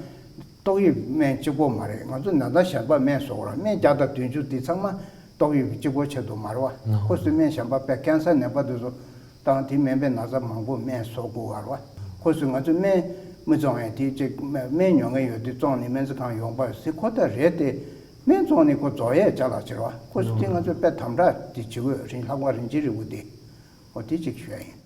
ཏོག་དབྱིབས་སྨན་གཅིག་པོ་མ་རེད། ང་ཚོ་ན་ཚ་གཞན་པ་སྨན་བཟོ་དགོས་ར། སྨན་བརྒྱ་དང་བདུན་ཅུ་དེ་ཚང་མ་ཏོག་དབྱིབས་གཅིག་པོ་ཆེད་དུ་མ་རེད་བ། ཁོ་ཚོས་སྨན་གཞན་པ་དཔེ་ཀན་སར་ནད་པ་དེ་ཚོ་དང་དེ་མིན་པའི་ན་ཚ་མང་པོ་སྨན་བཟོ་དགོས་པ་རེད་བ། ཁོ་ཚོས་ང་ཚོས་སྨན་མི་བཙོང་ཡ་དེ་ཅིག་སྨན་ཉོ་མཁན་ཡོད་དུས་བཙོང་ནས་སྨན་རྩིས་ཁང་ཡོང་པ་ཟེར་ཁོ་ཐག་རེད་དེ། སྨན་བཙོང་ནས་ཁོ་རྫོགས་ཡས་ཅ་ལག་བྱེད་རེད་བ། ཁོ་ཚོས་དེ་ང་ཚོས་དཔེ་དམ་དྲག་དེ་བྱེད་དགོས་རིན། ལྷག་པར་རིན་ཆེན་རིལ་བུ་དེ། འོ་དེ་གཅིག་ཞུ་ཡ་ཡིན།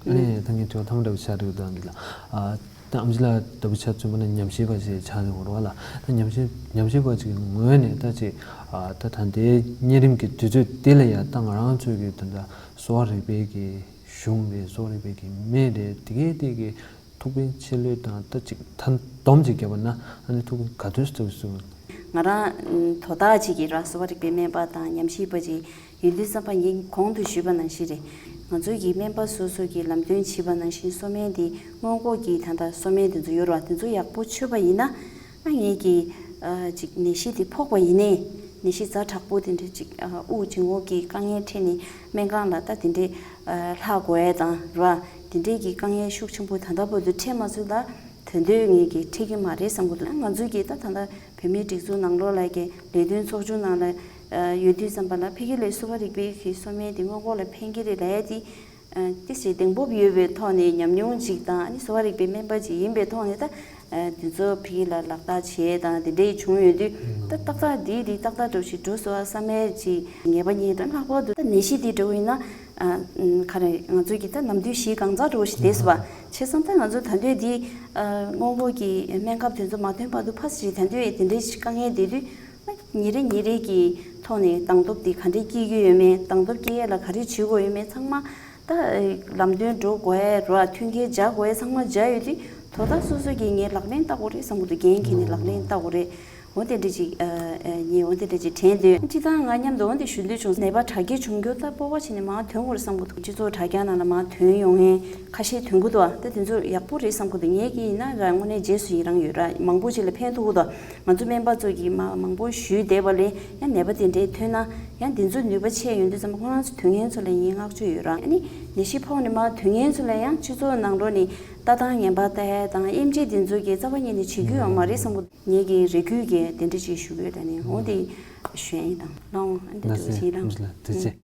ཨ་ནི་ད་ངས་དྲི་བ་ཐོག་མ་འདྲ་པོ་ཆགས་འདུག་ད་འདི་ལ། ཨ་ད་ཨམ་ཆི་ལགས་འདྲ་པོ་ཆ་མཚོན་པ་ན་ཉམས་ཞིབ་པ་ཞིག་ཆགས་ཡོང་བ་རེད་བ་ལ། ད་ཉམས་ཞིབ་ཉམས་ཞིབ་པ་ཅིག་གི་ངོས་ནས་ད་ཅིག་ཨ་ད་ད་ལྟའི་གཉན་རིམས་ཀྱི་དུས་ཚོད་འདི་ལ་ཡ། ད་ང་རང་ཚོའི་གི་ད་ལྟ་གསོ་བ་རིག་པའི་གི་གཞུང་རེད། གསོ་བ་རིག་པའི་གི་སྨན་རེད། དེ་གའི་དེ་གི་ཐུགས་ཕན་ཆེ་ལོས་དང་། ད་ཅིག་ད་སྡོམ་ཅིག་བརྒྱབ་པ་ན་ཨ་ནི་ཐུགས་ཕན་ག་དུས་སུ་ཐུགས་སུ། ང་རང་དོ་བདག་ཅིག་གིས་ར་གསོ་བ་རིག་པའི་སྨན་པ་དང་ཉམས་ཞིབ་པ་ཅིག་ཡིན་དུས་ཙམ་པ། ངས་གོང་དུ་ཞུས་པ་ནང་བཞིན་རེད། ང་ཚོའི་གི་སྨན་པ་སོ་སོ་གི་ལམ་སྟོན་བྱས་པ་ནང་བཞིན་གསོ་སྨན་དེ་སྔོན་འགོག་གི་ད་ལྟ་གསོ་སྨན་དེ་ཚོ་ཡོད་རེད་བ། དེ་ཚོ་ཡག་པོ་མཆོད་པ་ཡིན་ན། ཨ་ངས་ཀྱི་ཨ་ཅིག་ནད་གཞི་དེ་ཕོག་པ་ཡིན་ནའི་ནད་གཞི་ཛ་དྲག་པོ་དེ་འདྲ་ཅིག་ཨ་དབུགས་འབྱིན་འོག་གི་དཀའ་ངལ་འཕྲད་ནས་སྨན་ཁང་ལ་ད་དེ་འདྲའི་ཨ་ལྷག་དགོས་ཡས་དང་ར། དེ་འདྲའི་གི་དཀའ་ངལ་ཤུགས་ཆེན་པོ་ད་ལྟ་བར་དུ་འཕྲད་མ་ཚུལ་ལ། དོན་དོན་ངས་ཀྱི་འཕྲད་ཀྱི་མ་རེད་བསམ་གི་འདུག། ང་ཚོའི་གི་ད་ད་ལྟ་བོད་མིའི་སྒྲིག་འཛུགས་ནང་ལོགས་ལ་གི་ལས་དོན་ཚོགས་ཆུང་ནང་ལ་ཨ་ཡོད་དུས་ཙམ་པ་ལ། ཕ་གི་ལ་གསོ་བ་རིག་པའི་གི་གསོ་སྨན་དེ་སྔོན་འགོག་ལ་ཕན་གྱི་རེད་ལབ་ཡ་དེ། ཨ་ཏི་ཞིག་གདེང་སྤོབས་ཡོད་པའི་ཐོག་ནས་ཉམས་མྱོང་ཅིག་དང་། ཨ་ནི་གསོ་བ་རིག་པའི་སྨན་པ་ཅིག་ཡིན་པའི་ཐོག་ནས། ད་ཨ་འདི་ཚོ་ཕ་གི་ལ་ལག་བསྟར་བྱས་དང་དེ་འདྲའི་བྱུང་ཡོད་དུས། ད་ཏག་ཏག་འདི་འདི་ཏག་ཏག་འགྲོ་ཞིག་འགྲོ་སོང་བསམ་ཡས་ཅིག་ངེས་པ་རྙེད། ད་ལྷག་པར་དུ་ད་ནད་གཞི་འདི་འགྲོ་ཡིན་ན། ཨ་ག་རེ། ང་ཚོ་གི་ད་ནམ་དུས་བཞི་གང་ཚ་འགྲོ་ཞིག་བསྡད་སོང་བ། བྱས་ཙང་ད་ང་ཚོ་ད་འདོད་འདི་ཨ་སྔོན་འགོག་གི་སྨན་ཁབ་དེ་ཚོ་མ་ཐོན་བར་དུ་ཕར་ཞིག་ད་འདོད་དེ་འདྲའི་དཀའ་ངལ་འདི་དུས། ཉིན་རེ་ཉིན་རེ་གི་ཐོག་ནས་སྡང་སྟོབས་དེ་ག་འདྲས་སྐྱེ་གི་ཡོད་མེད། སྡང་སྟོབས་སྐྱེ་ཡས་ལ་ག་རེ་བྱེད་དགོས་ཡོད་མེད་ཚང་མ། ད་ལམ་སྟོན་འགྲོ་དགོས་ཡས་རོ། མཐུན་རྐྱེན་སྦྱར་དགོས་ཡས་ཚང་མ་སྦྱར་ཡོད་དུས། དོ་བདག་སོ་སོ་གིས་ངས་ལག་ལེན་བསྟར་དགོས་རེད་བསམ་གི་འདུག། འགན་འཁྱེར་ནས་ལག་ལེན་བསྟར་དགོས་རེད། འོ་དེ་འདྲ་ཅིག་ཨ་ཨ་ངས་འོ་དེ་འདྲ་ཅིག་དྲན་འདོད། སྤྱིར་བཏང་ང་མཉམ་དུ་འོ་དེ་ཞུ་འདོད་བྱུང་། ནད་པ་དྲག་སྐྱེད་བྱུང་རྒྱུ་ད་སྤོབས་པ་བྱས་ནས་མར་ཐོན་དགོས་རེད་བསམ་གི་འདུག། སྤྱི་ཚོགས་དྲ་རྒྱ་ནང་ལ་མར་ཐོན་ཡོང་མཁན་ཁ་ཤས་ཐོན་གི་འདུག། ཨ་ད་དེ་ཚོ་ཡག་པོ་རེད་བསམ་གི་འདུག། ངས་ཀྱིས་ཡིན་ན་ར་དངོས་གནས་རྗེས་སུ་ཡི་རང་ཡོད་ར། མང་པོ་ཅིག་ལ་ཕན་ཐོགས་གི་འདུག། ང་ཚོ་སྨན་པ་ཚོ་གིས་མ་མང་པོ་ཞུས་བསྡད་པ་ལས། ཡང་ནད་པ་དེ་འདྲའི་ཐོན་ན་ཡང་དེ་ཚོ་ནུས་པ་ཆེ་ཡོང་དུས་ཙམ་པ། ཁོ་རང་ཚོ་ཐོན་མཁན་ཚོ་ལ་ངས་བསྔགས་བརྗོད་ཡོད་ར། ཨ་ནི་ནད་གཞི་ཕོག་ནས་མར་ཐོན་མཁན་ཚོ་ལ་ཡང་སྤྱི་ཚོགས་ནང་ལོགས་ནས་ལྟ་སྟངས་ངན་པ་ལྟ་ཡ་དང་དབྱེ་འབྱེད་དེ་ཚོ་གི་རྩ་བ་ཉིད་ནས་བྱེད་རྒྱུ་ཡོད་མ་རེད་བསམ་གི། ངེད་ཀྱི་རེ་སྐུལ་གྱི་དེ་འདྲ་ཅིག་ཞུ་གི་ཡོད། ད་ནི་འོ་དེ་ཞུ་ཡ་ཡིན། དང་ལོང་ཨ་འདི་འདྲ་ཞིག་རང་། ལགས་སོ། ཐུགས་རྗེ་ཆེ།